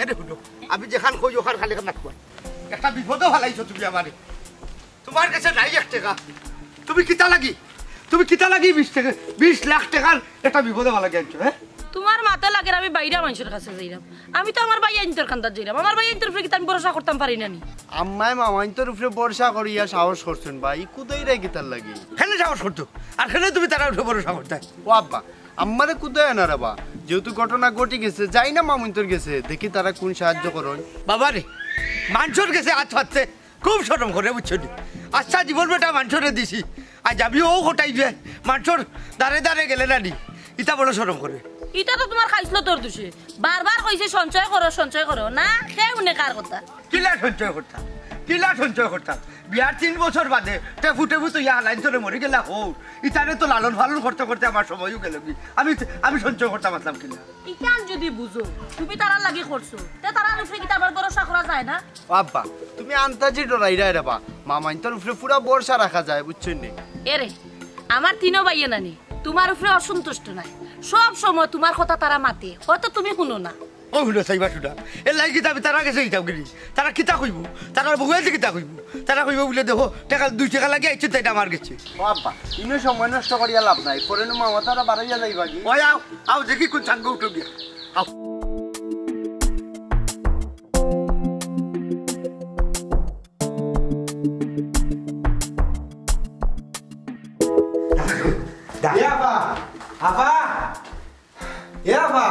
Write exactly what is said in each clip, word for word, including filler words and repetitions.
এরে হুনো, আমি যেখান কই ওখান খালি খান না। একটা বিপদো ফালাইছো তুমি আমারে। তুমার গেছে নাই এক টেকা। তুমি কিতা লাগি, তুমি কিতা লাগি বিশ টেকা, বিশ লাখ টেকার একটা বিপদো ফালাই আনছো, হে? তুমার মাতে লাগের আমি বাইরা মানষর কাছে যাইরাম। আমি তো আমার ভাইয়াইন্তর কান্দাত যাইরাম। আমার ভাইয়াইন্তর উপরে কিতা আমি ভরসা করতাম পারি না নি? আম্মায় মামাইন্তর উপরে ভরসা করিয়া সাহস করছইন বা, ই কুদাইরা কিতার লাগি? কেনে সাহস করতো? আর কেনে তুমি তারার উপরে ভরসা করতায়? ও আব্বা, আম্মারে কুদাইও না রে বা, যেহেতু ঘটনা ঘটি গেছে, যাই না মামাইন্তর গেছে, দেখি তারা কুন সাহায্য করইন। বাবা রে, মানষর গেছে আত পাততে খুব শরম করে, বুঝছো নি? আচ্ছা, জীবন বেটা মানষরে দিছি, আইজ আমিও কটাই দিয়া মানষর দারে দারে গেলে না নি, ইতা বড় শরম করে। ইতা তো তুমার খাইছলতর দুষে। বারবার কইছি সঞ্চয় করো, সঞ্চয় করো। না, কে হুনে কার কথা? কিলা সঞ্চয় করতাম? কিলা সঞ্চয় করতাম? বিয়ার তিন বছর বাদে টেফু টেফু তো ইয়া হালাইন চলে মরি গেলা হউর। ইতারে তো লালন পালন করতে করতে আমার সময়ও গেল কি? আমি, আমি সঞ্চয় করতাম পারতাম কিলা? ইখান যুদি বুঝো, তুমি তারার লাগি করছো, তে তারার উপরে কিতা আবার ভরসা করা যায় না? ও আব্বা, তুমি আন্তাজি ডরাইরায় রে বা, মামাইন্তর উপরে পুরা ভরসা রাখা যায়, বুঝছইন নি? এরে, আমার তিনো ভাইয়ে নানি, তুমার উপরে অসন্তুষ্ট নায়। সব সময় তুমার কথা তারা মাতে, হয়তো তুমি হুনো না। ও হুনো চাইবা শুনা, এর লাগি কিতা আমি তারার গেছে যাইতাম গিরি? তারা কিতা কইবো? তারার বউয়ে যে কিতা কইবো? তারা কইবো বুলে, দেখো, টেকা, দুই টেকা লাগি আইছে তাই না আমার গেছে। ও আব্বা, ইনো সময় নষ্ট করিয়া লাভ নাই, পরে নু মামা তারা বাড়াইয়া যাইবা কি? ওই আও, আও দেখি কুন চাঙ্গা উঠো গিয়া। আও। এ আফা, আফা, এ আফা।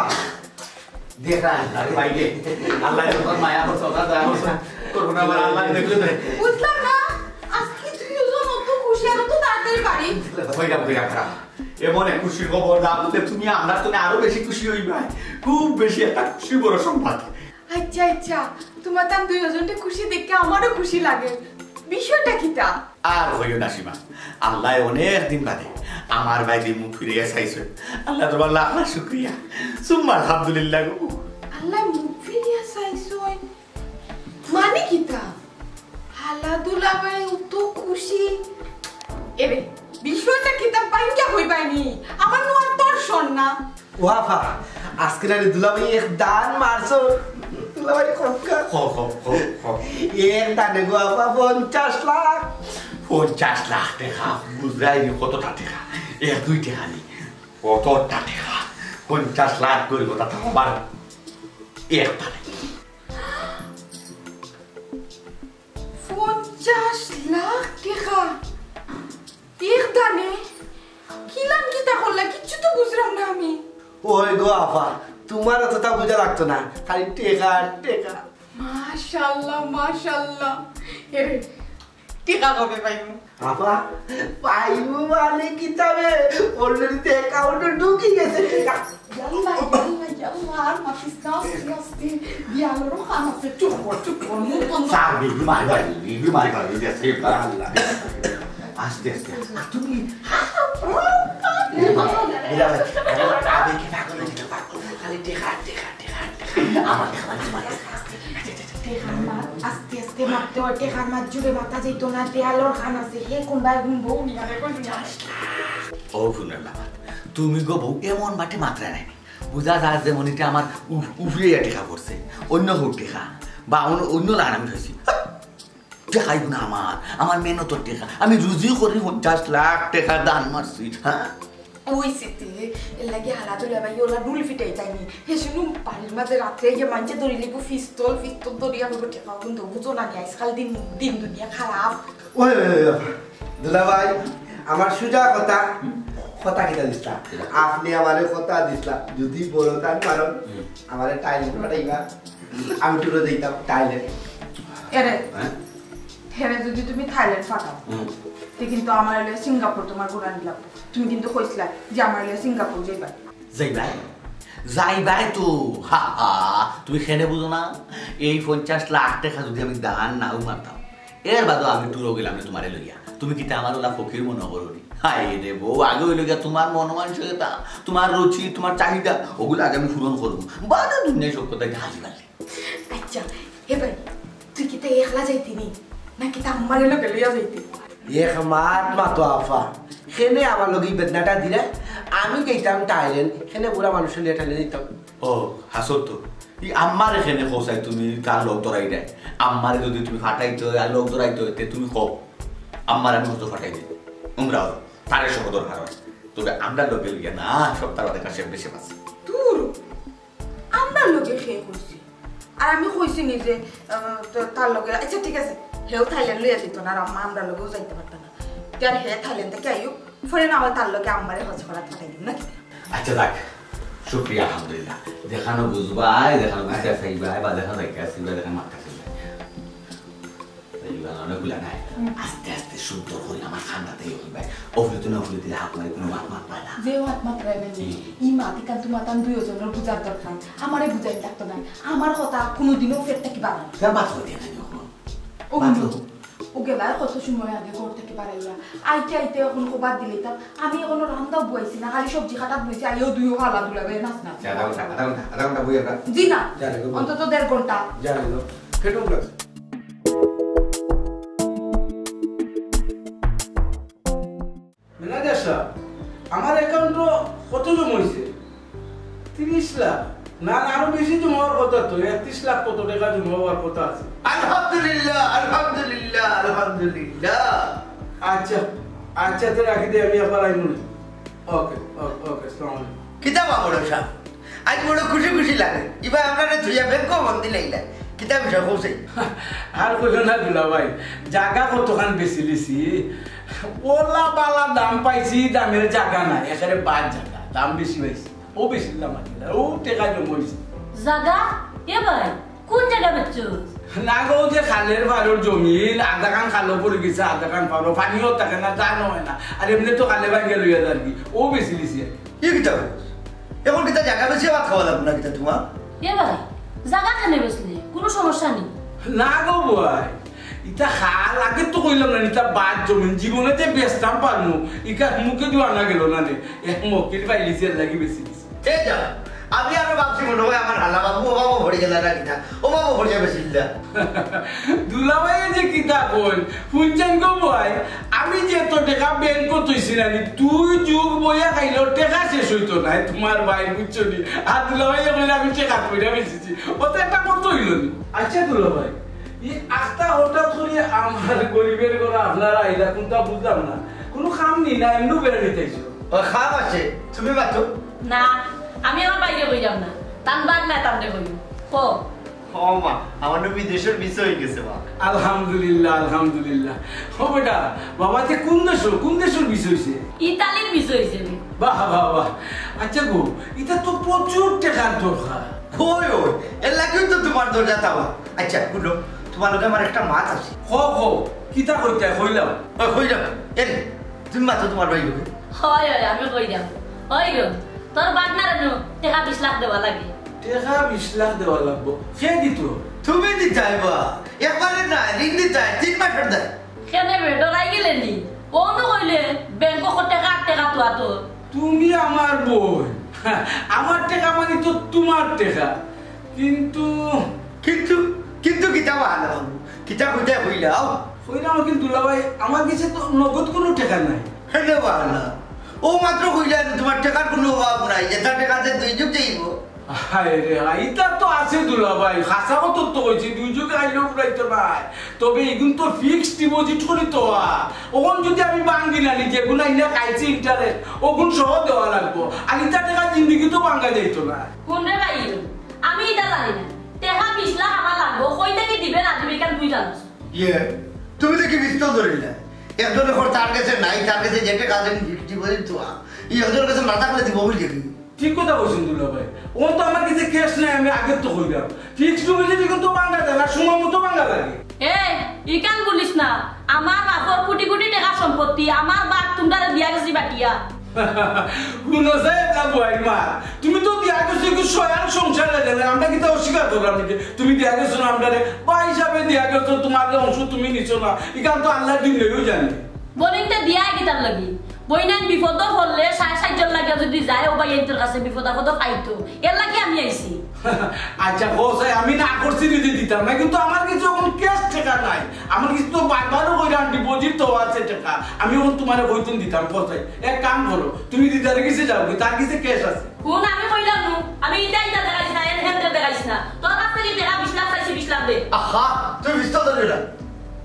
দেখা আল্লাহ ভাই রে। আল্লাহ যখন মায়া করছে, ওটা দয়া করছে। করবো না, আবার আল্লাহ দেখলে তো। বুঝলাম না, আজকে দুইজন অত খুশি আর অত তাড়াতাড়ি বাড়ি। হইলাম, হইলাম, খারাপ। এমন এক খুশির খবর না বললে তুমি আমরা তো আরো বেশি খুশি হইবায়। খুব বেশি একটা খুশি, বড় সংবাদ। আচ্ছা, আচ্ছা, তুমার তান দুইজনটা খুশি দেখে আমারও খুশি লাগে। বিষয়টা কিতা? আর কইও না সীমা, আল্লায় অনেক দিন বাদে আমার বায়দি মুখ ফিরাইয়া চাইছইন। আল্লাহ তুমার লাখ লাখ শুকরিয়া। সুম্মা আলহামদুলিল্লাহ গো। আল্লায় মুখ ফিরিয়া চাইছইন? মানে কিতা? হালা দুলাভাই অত খুশি। এরে, বিষয়টা কিতা বাইঙ্গা কইবায় নি? আমার নু আর তর সর না। ও আফা, আজকে নারে দুলাভাই এক দান মারছো। দুলাভাই কক্কা। হ, হ, হ, হ। এক দানে গো আফা পঞ্চাশ লাখ। পঞ্চাশ লাখ টেকা, বুঝরায় নি কতটা টেকা? এক দুই টেকা নি, কতটা টেকা? পঞ্চাশ লাখ করি কথা তো আবার এক দানে। পঞ্চাশ লাখ টেকা? এক দানে? কিলান কিতা করলা? কিচ্ছু তো বুঝলাম না আমি। ওই গো আফা, তুমার অতটা বুঝা লাগতো না, খালি টেকা আর টেকা। মাশাআল্লাহ, মাশাআল্লাহ। এরে, টেকা কবে পাইমু? আফা, পাইমু মানে কিতা বে? Already তো account-ও ঢুকি গেছে টেকা। ইয়াল্লা, ইয়াল্লা, ইয়াল্লা, আর মাতিস না, আস্তে, আস্তে। বিয়ালরও কান আছে, চুপ কর, চুপ কর, মুখ বন্ধ কর। স্যার, বেবি মাই বাড়ি, বেবি মাই বাড়ি, গেছে, আল্লাহ। আস্তে, আস্তে। আর তুমি, এ বাবা, এ বাবা, আবেগে পাগল হয়ে যেতে পারো। খালি টেকা, টেকা, টেকা, টেকা। আমার টেকা মানে তোমার টেকা। আচ্ছা, আচ্ছা, আচ্ছা। টেকার মাত আস্তে আস্তে মাততে অয়, টেকার মাত জুরে মাতা যাইতো না, দেয়ালর কান আছে, হে কুনবায় হুনবো, উনি আরে কইন না। ও হুনর না, তুমি গো বউ এমন বাটে মাতরায় নাই। বুঝা যায় যে মনিতে আমার উ-, উফরে ইয়া টেকা পড়ছে, অন্য হউর টেকা, বা অন্য, অন্য লাইন আমি ধরছি। টেকাই গুনা আমার, আমার মেহনতর টেকা, আমি রুজি করি পঞ্চাশ লাখ টেকা দান মারছি, হ্যাঁ? ওই সিতে, এর লাগি হালা দুলা ভাই ওলা ডুল ফিটাই তাইনি। হে শুনু, বাড়ির মাঝে রাত্রে গিয়ে মানষে ধরি লিবু পিস্তল, পিস্তল ধরিয়া হইব টেকা কিন্তু বুঝো না নি, আজকাল দিন, দিন দুনিয়া খারাপ। ওই, ওই, ওই, ওই, দুলা ভাই, আমার সুজা কথা, কথা কিতা দিছলা? আপনি আমারে কথা দিছলা, যদি বড় তান কারণ, হুম। আমারে টাইল ফাটাইবা, আমি টুরে দিতাম টাইলে। এরে, হ্যাঁ? হেরে যদি তুমি থাইল্যান্ড ফাটাও, হুম। তে কিন্তু আমার লইয়া সিঙ্গাপুর তোমার ঘুরানি লাগবো। তুমি কিন্তু কইছিলা যে আমার লইয়া সিঙ্গাপুর যাইবা। যাইবায়? যাইবায় তো। হা, হা। তুমি কেনে বুঝো না? এই পঞ্চাশ লাখ টেকা যদি আমি দান নাও মারতাম, এর বাদে আমি টুরো গেলাম না তোমারে লইয়া। তুমি কিতা আমার ওলা ফকির মনো করো নি? হায় রে বউ, আগে অইলো গিয়া তোমার মন মানসিকতা, তোমার রুচি, তোমার চাহিদা, ওগুলা আগে আমি পূরণ করমু। বাদে দুনিয়ার সব কথা হাজি বালি। আচ্ছা, হে ভাই, তুই কিতা একলা যাইতি নি? নাকি তা আমারে লগে লইয়া যাইতি? এক মাত মাতো আফা, কেনে আমার লগে ই বেদনাটা দিলে? আমি যাইতাম থাইল্যান্ড, কেনে বুড়া মানুষ লইয়া থাইল্যান্ড যাইতাম। ও, হাসত তো। ই আম্মারে কেনে কও চাই তুমি তার লগ ধরাইরায়? আম্মারে যদি তুমি ফাটাইতে অয় আর লগ ধরাইতে অয়, তে তুমি কও। আম্মারে আমি কত ফাটাই দিই। উমরাও, তারে সহ দরকার অয়। তবে আমরার লগে লইয়া না, সপ্তাহ বাদে কাছে বেশি বাঁচে। দূর, আমরার লগে কে কইছে? আর আমি কইছি নি যে, আহ, তো তার লগে, আচ্ছা ঠিক আছে, হেও থাইল্যান্ড লইয়া যাইতো না, আর আম্মা আমরার লগেও যাইতে পারতো না। তে আর হে থাইল্যান্ড থাকি আইও, পরে না হয় তার লগে আম্মারে হজ করাত ফাটাই দিমু নাকি? আচ্ছা যাক, শুক্রিয়া আলহামদুলিল্লাহ। যেখানো বুঝবায়, যেখানো বিচার চাইবায়, বা যেখানো যাইতে আসিবায়, যেখানো মাথা চাইবায়। এইবার অনেকগুলা নাই। হুম। আস্তে আস্তে সুন্দর করি আমার খান্দাতেই হইবায়। অফুলিতে না অফুলিতে হাত মারি কোনো মাত মাত পায় না। যে মাত মাত পায় না যে, হুম। ই মাত ইখান তুমার তান দুইওজনর বুঝার দরকার। আমারে বুঝাইন লাগতো নায়। আমার কথা কোনোদিনও ফের থাকি বাড়ায় না। তার মাত হইতে না যখন। ও মাত হুনো, হইতে। ও গেলায় কত সময় আগে ঘর থাকি বাড়াইয়া। আইতে আইতে এখন কবার দিলে তার, আমি এখনো রান্দাও বইছি না, খালি সবজি কাটাত বইছি, আইও দুইও হালা দুলা বেয়ে নাচ নাচ। আধা ঘন্টা, আধা ঘন্টা, আধা ঘন্টা বই আমরা। জি না, জানি গো। অন্তত দেড় ঘন্টা। জানি গো। ফেটুক লাগছে। ম্যানেজার সাহেব, আমার অ্যাকাউন্টো কত জমা হইছে? তিরিশ লাখ? না, না, আরো বেশি জমা হওয়ার কথা তো, একত্রিশ লাখ কত টাকা জমা হওয়ার কথা আছে। আলহামদুলিল্লাহ, আলহামদুলিল্লাহ, আলহামদুলিল্লাহ। আচ্ছা, আচ্ছা, তো রাখি দে, আমি আবার আইমু নে। ওকে, ওকে, ওকে, আসসালামু আলাইকুম। কিতা বা বড় সাহেব, আজ বড় খুশি খুশি লাগে। ইবা আপনারে থুইয়া ব্যাংকো বন্দি লাইলা। কিতা বিষয় কইছে? আর কইও না দুলাভাই, জাগা কতখান বেচিলিছি। ওলা বালা দাম পাইছি, দামের জাগা নাই, একেবারে বাদ জাগা, দাম বেশি পাইছি। ও বেচিলাম আর কি, ও টেকা জমা হইছে। জাগা? এ ভাই, কোন জাগা বেচছস? না গো, যে খালের পাড়র জমিন, আধাখান খালো পড়ি গেছে, আধাখান পাড়ো, পানিও থাকে না, ধানও হয় না, আর এমনে তো খালে ভাঙ্গে লইয়া যার কি, ও বেচিলিছি আর কি। ই কিতা কস? এখন কিতা জাগা বেচিয়া ভাত খাওয়া লাগবো না কিতা তুমার? এ ভাই, জাগা কেনে বেচলে? কুনু সমস্যা নি? না গো ভাই, ইতা খাল, আগে তো কইলাম না, ইতা বাদ জমিন, জীবনে যে বেচতাম পারমু, ইখান মুখে দিয়া আনা গেল না নে, এক মক্কেল পাইলিছি, এর লাগি বেচিলিছি। এ যা, আমি আরো ভাবছি মনে হয় আমার হালা বাবু, ও বাবু ভরে গেল না কিনা, ও বাবু ভরে যাবে চিল্লা। দুলাভাই যে কিতা কইন, হুনছেন গো ভাই, আমি যে এত টেকা ব্যাংকো থইছি না নি, দুই যুগ বইয়া খাইলেও টেকা শেষ হইতো না, তুমার ভাই বুঝছো নি? আর দুলাভাই কইলে আমি টেকা কইরা বেশি। অত একটা কথা হইল নি। আচ্ছা দুলাভাই, এই আস্তা হঠাৎ করে আমার গরিবের ঘরে আপনারা আইলা, কোনটা বুঝলাম না। কোনো কাম নি না, এমনি বেড়া নিতে আইছো? ও, কাম আছে, তুমি মাতো। না, আমি আমার বাইরে কইলাম না। তান বাদ না, তানরে কইলাম। কো। ও মা, আমার নু বিদেশের ভিসা হয়ে গেছে মা। আলহামদুলিল্লাহ, আলহামদুলিল্লাহ। ও বেটা, বাবা, তে কোন দেশ, কোন দেশের ভিসা হইছে? ইতালির ভিসা হইছে রে। বাহ, বাহ, বাহ। আচ্ছা গো, এটা তো প্রচুর টেকার দরকার। ওই, ওই, এর লাগিও তো তোমার দরজা তালা। আচ্ছা, হুনো, তোমার লগে আমার একটা মাত আছে। হ, হ, কিতা কইতায়, কইলাও। ওই, কইলাও। এ রে, তুমি মাতো তোমার ভাই লগে। হয়, হয়, আমি কইলাম। ওই গো, তোর বাটনারে নু টেকা বিশ লাখ দেওয়া লাগে। টেকা বিশ লাখ দেওয়া লাগবো। কে দিত? তুমি দিতায় বা। একবারে না, ঋণ দিতায়, তিন মাসের দেয়। কেনে বে, ডরাই গেলে নি? ও নু কইলে, ব্যাংকো টেকা, টেকা তো আতো। তুমি আমার বইন। আমার টেকা মানে তো তোমার টেকা। কিন্তু কিন্তু, কিন্তু কিতা বাহানা বাবু? কিতা কইতায় কইলাও? কইলাম কিন্তু দুলাভাই, আমার কাছে তো নগদ কোনো টেকা নাই। হেলে বাহানা। ও মাত্র কইলা যে তোমার টেকার কোনো অভাব নাই, যেটা টেকা আছে দুই যুগ যাইব। হায় রে হায়, ইতা তো আছে দুলাভাই, খাসা কথা তো কইছি, দুই যুগ আইলেও ফুরাইতো নাই। তবে এগুন তো ফিক্সড ডিপোজিট করি তো, আ, ওগুন যদি আমি ভাঙ্গি না নি, যেগুন আইনা খাইছি ইন্টারেস্ট, ওগুন সহ দেওয়া লাগবো। আর ইতা টেকা জিন্দেগি তো ভাঙ্গা যাইতো না। কোন রে ভাই? আমি ইতা জানি না। টেকা বিশ লাখ আমার লাগবো, কই থাকি দিবে না দিবে, ইখান তুই জানোস। ইয়ে, তুমি তো কি বিস্তর ধরি না। একজনে কর তার কাছে নাই, তার কাছে যেটা কাজে ফিফটি বলি তো, ই একজনের কাছে না থাকলে দিব বলি কি? ঠিক কথা কইছেন দুলা ভাই। ও তো আমার কাছে ক্যাশ নাই, আমি আগে তো কইলাম। ফিক্সড ডিপোজিট কিন্তু ভাঙ্গা যায় না, সময় মতো ভাঙ্গা লাগে। এ, ইখান বলিস না। আমার বাপর কোটি কোটি টেকা সম্পত্তি, আমার বাপ তুমরারে দিয়া গেছি বাটিয়া। হুনো সাহেব না বুয়াইর মা, তুমি তো দিয়া গেছো একটু স্বয়ং সংসারে গেলে, আমরা কিতা অস্বীকার করলাম নাকি? তুমি দিয়া গেছো না আমরারে, ভাই হিসাবে দিয়া গেছো, তোমার যে অংশ তুমি নিছো না, ইখান তো আল্লাহ দিন লইও জানে। বলিন তে দিয়া কিতার লাগি? বইনাইন বিপদ পড়লে সাড়ে সাতজন লাগে যদি যায়, ও ভাই এনতর কাছে বিপদ আপদ পাইতো, এর লাগি আমি আইছি। আচ্ছা, কও চাই, আমি না করছি যদি দিতাম না, কিন্তু আমার কিছু এখন ক্যাশ টেকা নাই। আমার কিছু তো বারবারও কইরা ডিপোজিট তো আছে টেকা, আমি এখন তোমারে কইতুন দিতাম, কও চাই। এক কাম করো, তুমি দিদারে গেছে যাও, তার গেছে ক্যাশ আছে। হুন, আমি কইলাম নু, আমি ইটা ইটা দেখাইছ না, এন হেন দেখাইছ না। আহা, তুই বিশ তো ধরে না।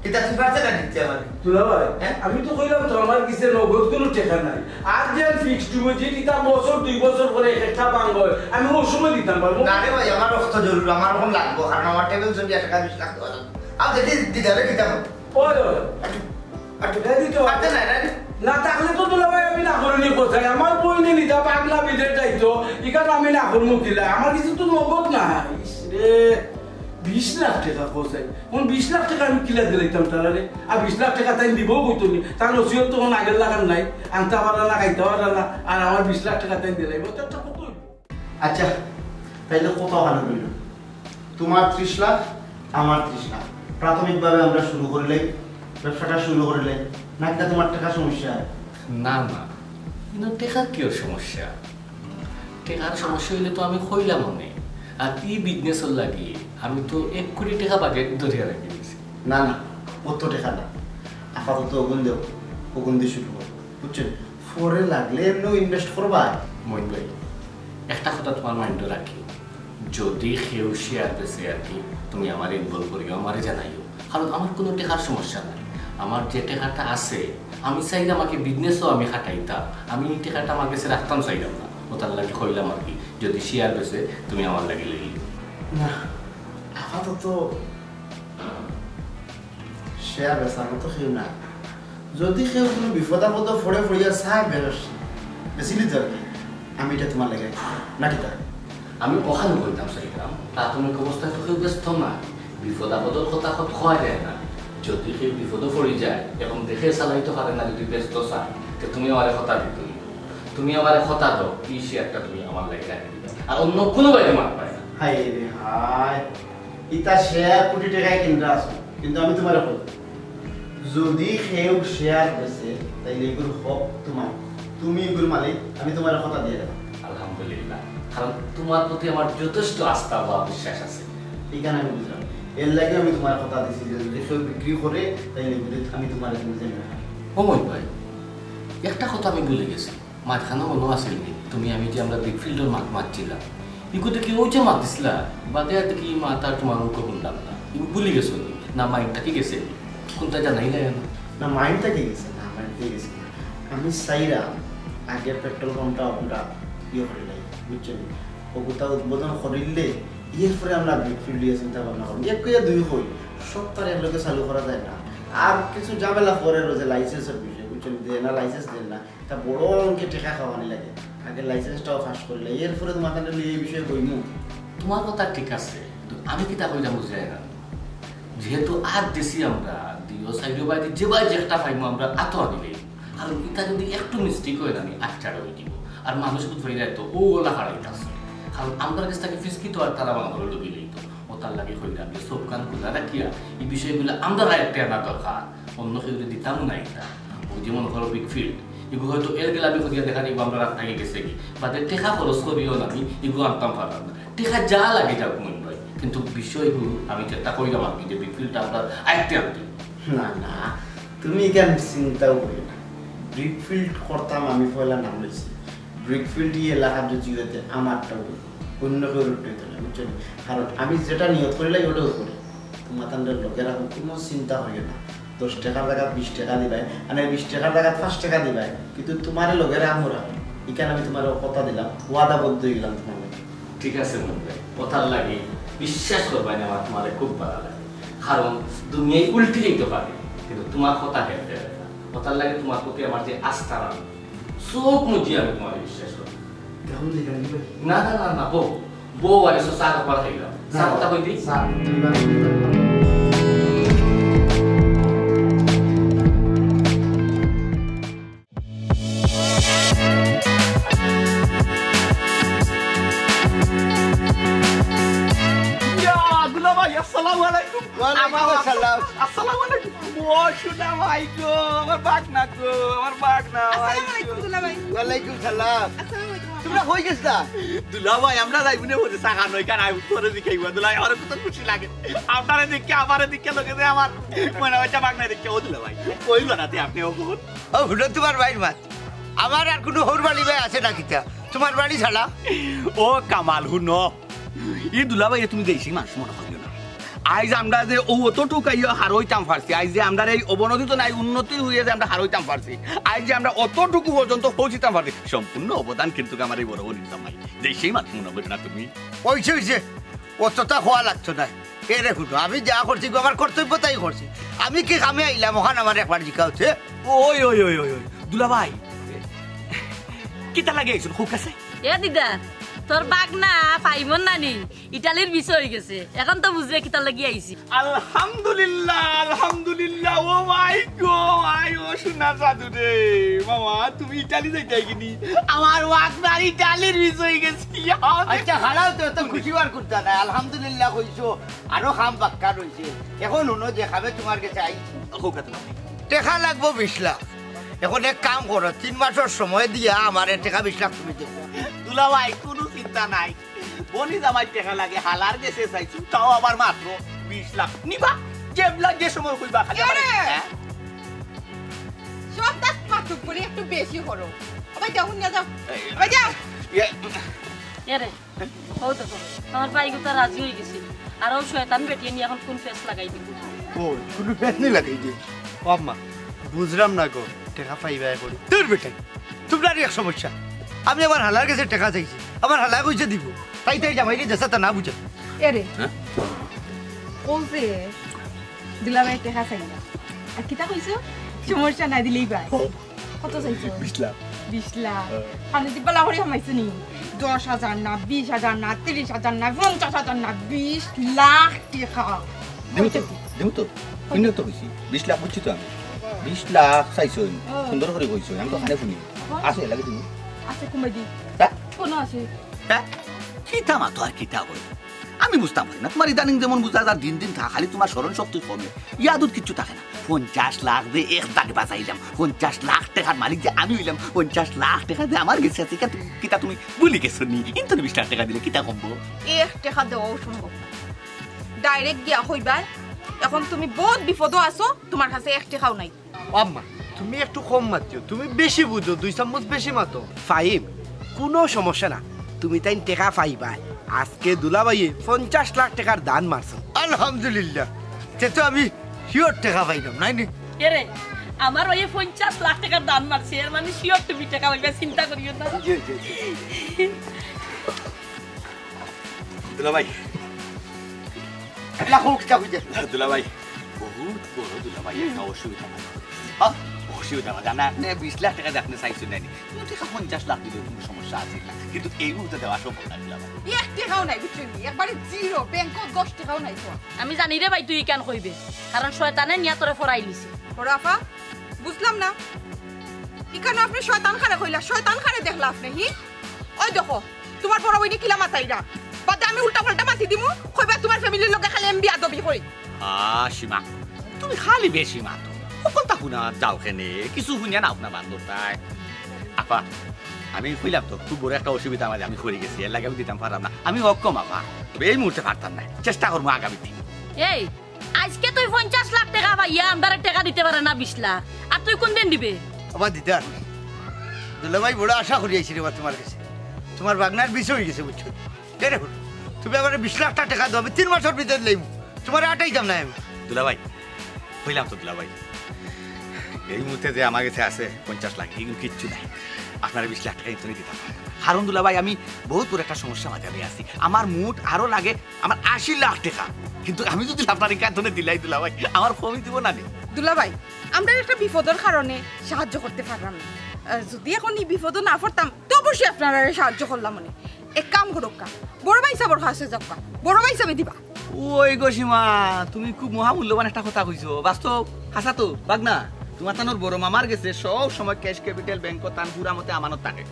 কিতা তুই পারতে না নিতে আমারে? দুলাভাই, হ্যাঁ? আমি তো কইলাম তো আমার কাছে নগদ কোনো টেকা নাই। আর যে আর ফিক্সড ডিপোজিট, ইটা বছর দুই বছর পরে এক একটা ভাঙ্গ অয়, আমি ওই সময় দিতাম পারবো। না রে ভাই, আমার রক্ত জরুরি, আমার এখন লাগবো, কারণ আমার টেবিল চলি এক টাকা বিশ লাখ দেওয়া লাগবো। আমি যদি দিদারে দিতাম। ওই, ওই। আর টেকা দিতে পারতে না, না রে। না থাকলে তো দুলাভাই আমি না করিনি কোথায়? আমার বইনে নিতা পাগলা বিদেশ যাইতো, ইখান আমি না করমু কিলা? আমার কাছে তো নগদ না। ইস রে, বিশ লাখ টেকা কোথায়? কোন বিশ লাখ টেকা আমি কিলা দিলাইতাম তারারে? আর বিশ লাখ টেকা তাইন দিবো কইতো নি? তার নসিহত তো কোন আগের লাগান নাই, আনতা পারা না, খাইতা পারা না, আর আমার বিশ লাখ টেকা তাইন দিলাইবো, তো একটা কত অইলো? আচ্ছা, তাইলে কত অখানো রইল? তোমার ত্রিশ লাখ, আমার ত্রিশ লাখ। প্রাথমিকভাবে আমরা শুরু করিলাই, ব্যবসাটা শুরু করিলাই, নাকিতা তোমার টেকার সমস্যা? না, না, কিন্তু টেকার কি আর সমস্যা? টেকার সমস্যা অইলে তো আমি কইলাম অনে। আর ই বিজনেসর লাগি আমি তো এক কোটি টেকা বাজেট ধরিয়া রাখি দিছি। না, না, অত টেকা না, আপাতত অগুন দেও, অগুন দি শুরু করো, বুঝছো? পরে লাগলে এমনেও ইনভেস্ট করবা। মইন ভাই, একটা কথা তোমার মাইন্ডো রাখিও, যদি কেউ শেয়ার বেচে আর কি, তুমি আমারে ইনভলভ করিও, আমারে জানাইও, কারণ আমার কোনো টেকার সমস্যা নাই। আমার যে টেকাটা আছে, আমি চাইলাম আর কি বিজনেসও আমি খাটাইতাম, আমি ই টেকাটা আমার কাছে রাখতাম চাইলাম না, অতার লাগি কইলাম আর কি, যদি শেয়ার বেচে তুমি আমার লাগি লইলিও। না, আপাতত শেয়ার বেচার মতো কেউ নাই। যদি কেউ কোনো বিপদ আপদ পড়ে পড়িয়া চায় বেশ, বেচিলি তো আর কি, আমি ইটা তোমার লাগি, নাকিতা? আমি অখান কইতাম চাইলাম, প্রাথমিক অবস্থায় তো কেউ বেচতো না, বিপদ আপদর কথা কত কওয়া যায় না। যদি কেউ বিপদো পড়ি যায়, এখন দেশে চালাইতে পারে না, যদি বেচতো চায়, তে তুমি আমারে কথা দিতে অইবো। তুমি আমারে কথা দেও, ই শেয়ারটা তুমি আমার লাগি রাখি দিবা, আর অন্য কোনো বাইরে মাত পায় না। হায় রে হায়, ইতা শেয়ার কোটি টেকায় কিনরা আছো, কিন্তু আমি তোমারে কই, যদি কেউ শেয়ার বেচে, তাইলে ইগুর হক তোমার, তুমি ইগুর মালিক, আমি তোমারে কথা দিয়া দিলাম। আলহামদুলিল্লাহ, কারণ তোমার প্রতি আমার যথেষ্ট আস্থা বা বিশ্বাস আছে। ইখান আমি বুঝলাম, এর লাগি আমি তোমারে কথা দিছি যে যদি কেউ বিক্রি করে, তাইলে ইগুর আমি তোমারে তুমি জানি না। ও মইন ভাই, একটা কথা আমি ভুলে গেছি। মাঝখানো মনো আছিল নি? তুমি আমি যে আমরা ব্রিকফিল্ডর মাত মাতছিলাম, ইগু দেখি অউ যে মাতিছিলা, বাদে আর দেখি ই মাত আর তোমার মুখো হুনলাম না। ইগু ভুলি গেছো নি? না মাইন্ড থাকি গেছে নি? কুনটা জানাইলায় না? না, মাইন্ড থাকি গেছে না, মাইন্ড থাকি গেছে না। আমি চাইরাম আগে পেট্রোল পাম্পটা আমরা ইয়ে করিলাই, বুঝছো নি? অগুতা উদ্বোধন করিলে এরপরে আমরা ব্রিকফিল্ড নিয়া চিন্তা ভাবনা করমু। এক কইয়া দুই কই, সবতারে একলগে চালু করা যায় না। আর কিছু ঝামেলা করে রয়েছে লাইসেন্সর বিষয়ে, বুঝছো নি? দেয় না, লাইসেন্স দেয় না। তা বড় অঙ্কে টেকা খাওয়ানি লাগে। আগে লাইসেন্সটাও পাস করিলাই, এরপরে তোমার তাহলে এই বিষয়ে বইমু। তোমার কথা ঠিক আছে, কিন্তু আমি কিতা কইতাম বুঝলায় না। যেহেতু আত দিছি আমরা, দিও সাইডো বাইদি যে বায় যেটা পাইমু আমরা আতো আনিলে। কারণ ইটা যদি একটু মিস্টেক অয় না, আমি আচ্ছা অই দিব। আর মানুষ বুঝ পাই যায় তো, ও ওলা হারাইতাছে। কারণ আমরার কাছ থাকি ফিসকি তো আর তারা বাংলা লুকিলেই তো। অতার লাগি কইলাম যে চোখ কান খোলা রাখিয়া ই বিষয়গুলা আমরার আয়ত্তে আনা দরকার। অন্য কেউরে দিতাম না ইটা। অউ যে মনো করো ব্রিকফিল্ড, ইগু হয়তো এর গেলামি করিয়া দেখা যাইবো আমরা রাত থাকি গেছে কি, বাদে টেকা খরচ করিও না আমি ইগু আনতাম পারলাম না। টেকা যা লাগে যাউক মইন ভাই, কিন্তু বিষয়গু আমি চেষ্টা করিলাম আর কি যে ব্রিকফিল্ডটা আমরার আয়ত্তে আনতে। না, না, তুমি ইখান চিন্তাও করিও না। ব্রিকফিল্ড করতাম আমি পয়লা নাম লইছি। ব্রিকফিল্ড ই এলাকার যদি অইতে আমারটা অইতো, অন্য কেউর অইতো না, বুঝছো নি? কারণ আমি যেটা নিয়ত করিলাই ওটাও করি। তোমার তানরে লগে রাখো, কুনু চিন্তা করিও না। দশ টেকার জাগাত বিশ টেকা দিবায়, মানে বিশ টেকার জাগাত পাঁচ টেকা দিবায়, কিন্তু তোমারে লগে রাখমু রাখমু। ইখান আমি তোমারে কথা দিলাম, ওয়াদাবদ্ধ অই গেলাম তোমার লগে। ঠিক আছে মইন ভাই, কথার লাগি বিশ্বাস করবায় না, আমার তোমারে খুব ভালা লাগে। কারণ দুনিয়ায় উল্টি যাইতে পারে, কিন্তু তোমার কথা হেরতে পারে না। কথার লাগি তোমার প্রতি আমার যে আস্থা রাখো, চোখ মুজি আমি তোমারে বিশ্বাস করি। দেখুন, দেখুন, দেখুন। না, না, না, না, বউ। বউ আর এসো, চা কপাল খাইলাম। চা কথা কই দি? চা। ইয়া, দুলাভাই, আসসালামু আলাইকুম। ওয়ালাইকুম আসসালাম। আসসালামু আলাইকুম। ও, সোনা ভাই গো, আমার বাগনা গো, আমার বাগনা ভাই আসসালামু আলাইকুম, গো। দুলাভাই। ওয়ালাইকুম সালাম। আসসালামু আলাইকুম। তোমরা কই গেছলা? দুলাভাই, আমরা যাইবো নে বলে চা খানো, এখানে আই উত্তরে দিকে আইবা। দুলাভাই, আমার কত খুশি লাগে। আপনারে দেখে, আমারে দেখে, লগে যে আমার মনে হয় বাগনা দেখে, ও দুলাভাই, কই বানাতে আপনি ও বহুত? ও, হুনো তোমার ভাইর মাত। আমার আর কুনু হউর বাড়ি ভাই আছে না কিতা? তোমার বাড়ি ছাড়া? ও কামাল, হুনো। ই দুলাভাইরে তুমি দেশি মানুষ মনে করিও না। আইজ আমরা যে অউ অতটুক আইয়া হারইতাম পারছি, আইজ যে আমরার এই অবনতি তো নায়, উন্নতি অইয়া যে আমরা হারইতাম পারছি, আইজ যে আমরা অতটুকু পর্যন্ত পৌঁছিতাম পারছি, সম্পূর্ণ অবদান কিন্তু আমার এই বড় বইন জামাই। দেশেই মানুষ মনে করে না তুমি। অইছে, অইছে, অততা কওয়া লাগতো নায়। এরে হুনো, আমি যা করছি, আমার কর্তব্য তাই করছি। আমি কি কামে আইলাম, অখান আমারে একবার জিকাও তে। ওই, ওই, ওই, ওই, ওই, দুলাভাই, কিতা লাগি আইছইন, কউক্কা চাই? এ দিদা, তোর ভাগনা ফাইমর নানি ইটালির ভিসা অইগেছে, অখন তো বুঝরে কিতার লাগি আইছি। আলহামদুলিল্লাহ, আলহামদুলিল্লাহ, ও মাই গো, আই ও সোনা জাদু রে, মামা, তুমি ইটালি যাইতায় গিনি? আমার ভাগনার ইটালির ভিসা অইগেছে। আচ্ছা, খাড়াও তো, অত খুশি অওয়ার কুন্তা নাই, আলহামদুলিল্লাহ কইছো, আরো কাম বাক্কা রইছে। অখন হুনো যে কামে তুমার গেছে আইছি। কউক্কা চাই। টেকা লাগবো বিশ লাখ। অখন এক কাম করো, তিন মাসর সময় দিয়া আমারে টেকা বিশ লাখ তুমি দেও। দুলাভাই, কুনু চিন্তা নাই। বইন জামাইর টেকা লাগে, হালার গেছে চাইছুন, তাও আবার মাত্র বিশ লাখ। নিবা, যেবলা যে সময় কইবা, খালি আমারে, এরে! হ্যাঁ? সব দাস মাতুক করি একটু বেশি করো। ওবাই যাও, হুনিয়া যাও। এই, ওবাই যাও। ইয়ে, এরে, অউ দেখো, আমার ভাইগুতা রাজি অইগেছিল। আর অউ শয়তান বেটিয়ে নি অখন কুন ফেস লাগাই দিবো। ও, কুনু ফেস নি লাগাই দে। ও আম্মা, বুঝরাম না গো, টেকা পাইবায় করি। দূর বেটাইন, তুমরার এক সমস্যা। আমি আমার হালার গেছে টেকা চাইছি, আমার হালায় কইছে দিবো। তাই তাই জামাইরে দেশাতা না বুঝে। এরে, হ্যাঁ? কইছে দুলাভাই টেকা চাইলা। আর কিতা কইছো? সমস্যা না দিলেই ভাই। কত চাইছো? বিশ লাখ। বিশ লাখ। হ্যাঁ। কানে দি বালা করি হামাইছো নি? দশ হাজার না, বিশ হাজার না, তিরিশ হাজার না, পঞ্চাশ হাজার না, বিশ লাখ টেকা। দিমু তো, দিমু তো। কইছি তো, বিশ লাখ বুঝছি তো আমি। বিশ লাখ চাইছইন, ও। সুন্দর করি কইছইন, আমি তো কানে হুনি। ও। আছে, লাগে দিমু। আছে, কুমাই দি। হ্যাঁ? কুনো আছে? হ্যাঁ? কিতা মাতো আর কিতা কই? আমি বুঝতাম পারি না, তুমার ইদানিং যেমন বুঝা যার দিন দিন থা-, খালি তুমার স্মরণ শক্তি কমে, ইয়াদুত কিচ্ছু থাকে না। পঞ্চাশ লাখ যে এক দাগে বাজাইলাম, পঞ্চাশ লাখ টেকার মালিক যে আমি অইলাম, পঞ্চাশ লাখ টেকা যে আমার গেছে আছে, কিতা তুমি, কিতা তুমি ভুলি গেছো নি? ইন্তরে বিশ লাখ টেকা দিলে কিতা কমবো? এক টেকা দেওয়াও সম্ভব না। ডাইরেক্ট গিয়া কইবায়, অখন তুমি বউত বিপদো আছো, তুমার কাছে এক টেকাও নাই। ও আম্মা, তুমি একটু কম মাতিও, তুমি বেশি বুঝো, দুই চামচ বেশি মাতো। ফাহিম, কুনু সমস্যা না, তুমি তাইন টেকা পাইবায়। আজকে দুলাভাইয়ে পঞ্চাশ লাখ টেকার দান মারছো। আলহামদুলিল্লাহ, তে তো আমি শিওর টেকা পাইলাম, নায় নি? এরে, আমার ভাইয়ে পঞ্চাশ লাখ টেকার দান মারছে, এর মানে শিওর তুমি টেকা পাইবায়, চিন্তা করিও না। জি, জি, জি। দুলাভাই। এলা হোক, যা বুঝে। দুলাভাই, বউত বড় দুলাভাই, একটা অসুবিধা নাই। হ্যাঁ? অসুবিধা নাই। জানো, আপনে বিশ লাখ টেকা দিয়া আপনে চাইছইন নানি? কুনু টেকা পঞ্চাশ লাখ দিলেও কুনু সমস্যা আছে না। কিন্তু এই মুহূর্তে দেওয়া সম্ভব না, দুলাভাই। এক টেকাও নাই, বুঝছইন নি? একবারে জিরো, ব্যাংকো দশ টেকাও নাই তো। আমি জানি রে ভাই, তুই ইখান কইবে। কারণ শয়তানে নিয়া তোরে ফরাইলিছে। ওরে আফা, বুঝলাম না। ইখানো আপনে শয়তান কারে কইলা, শয়তান কারে দেখলা আপনে, হি? ওই দেখো, তুমার বড় বইনে কিলা মাতাইরা। বাদে আমি উল্টা পাল্টা মাতি দিমু, কইবা তুমার ফ্যামিলির লগে খালি আমি বিয়াদবি করি। আ, সীমা, তুমি খালি বেশি মাতো। হকলতা হুনা যাও কেনে, কিছু হুনিয়া না হুনা বান্দর তাই। আফা, আমি কইলাম তো, খুব বড় একটা অসুবিধার মাঝে আমি পড়ি গেছি, এর লাগি আমি দিতাম পারলাম না। আমি অক্ষম আফা, তবে এই মুহূর্তে পারতাম না, চেষ্টা করমু আগামী দিন। এই, আইজকে তুই পঞ্চাশ লাখ টেকা পাইয়া আমরারে টেকা দিতে পারে না বিশ লাখ, আর তুই কুনদিন দিবে? আবার দিতে আর দুলাভাই বড় আশা করি আইছি রে বা তুমার গেছে, তুমার ভাগনার বিষয় অই গেছে, বুঝছো? এরে হুনো, তুমি আমারে বিশ লাখ টেকা দেও, আমি তিন মাসর ভিতরে লইমু, তুমারে আটাইতাম না আমি। দুলাভাই, কইলাম তো দুলাভাই, এই মুহূর্তে যে আমার গেছে আছে পঞ্চাশ লাখ, ইগুন কিচ্ছু নাই। আপনারে বিশ লাখ টেকা ইন্তরে দিতাম পারতাম না। কারণ দুলাভাই, আমি বউত বড় একটা সমস্যার মাঝে আমি আছি। আমার মোট আরো লাগে আমার আশি লাখ টেকা, কিন্তু আমি যদি আপনার এই কান্দনে দিলাই দুলাভাই, আমার কমি দিবো না নি? দুলাভাই, আমরার একটা বিপদর কারণে সাহায্য করতে পারলাম না। আহ, যদি অখন ই বিপদো না পড়তাম, তো অবশ্যই আপনারারে সাহায্য করলাম অনে। এক কাম করউক্কা, বড় ভাইসাবর কাছে যাউক্কা, বড় ভাইসাবে দিবা। ওই গো সীমা, তুমি খুব মহামূল্যবান একটা কথা কইছো। বাস্তব, হাছা তো, ভাগনা। তুমার তানোর বড় মামার গেছে সব সময় cash capital ব্যাংকো তান পুরা মতে আমানত থাকে।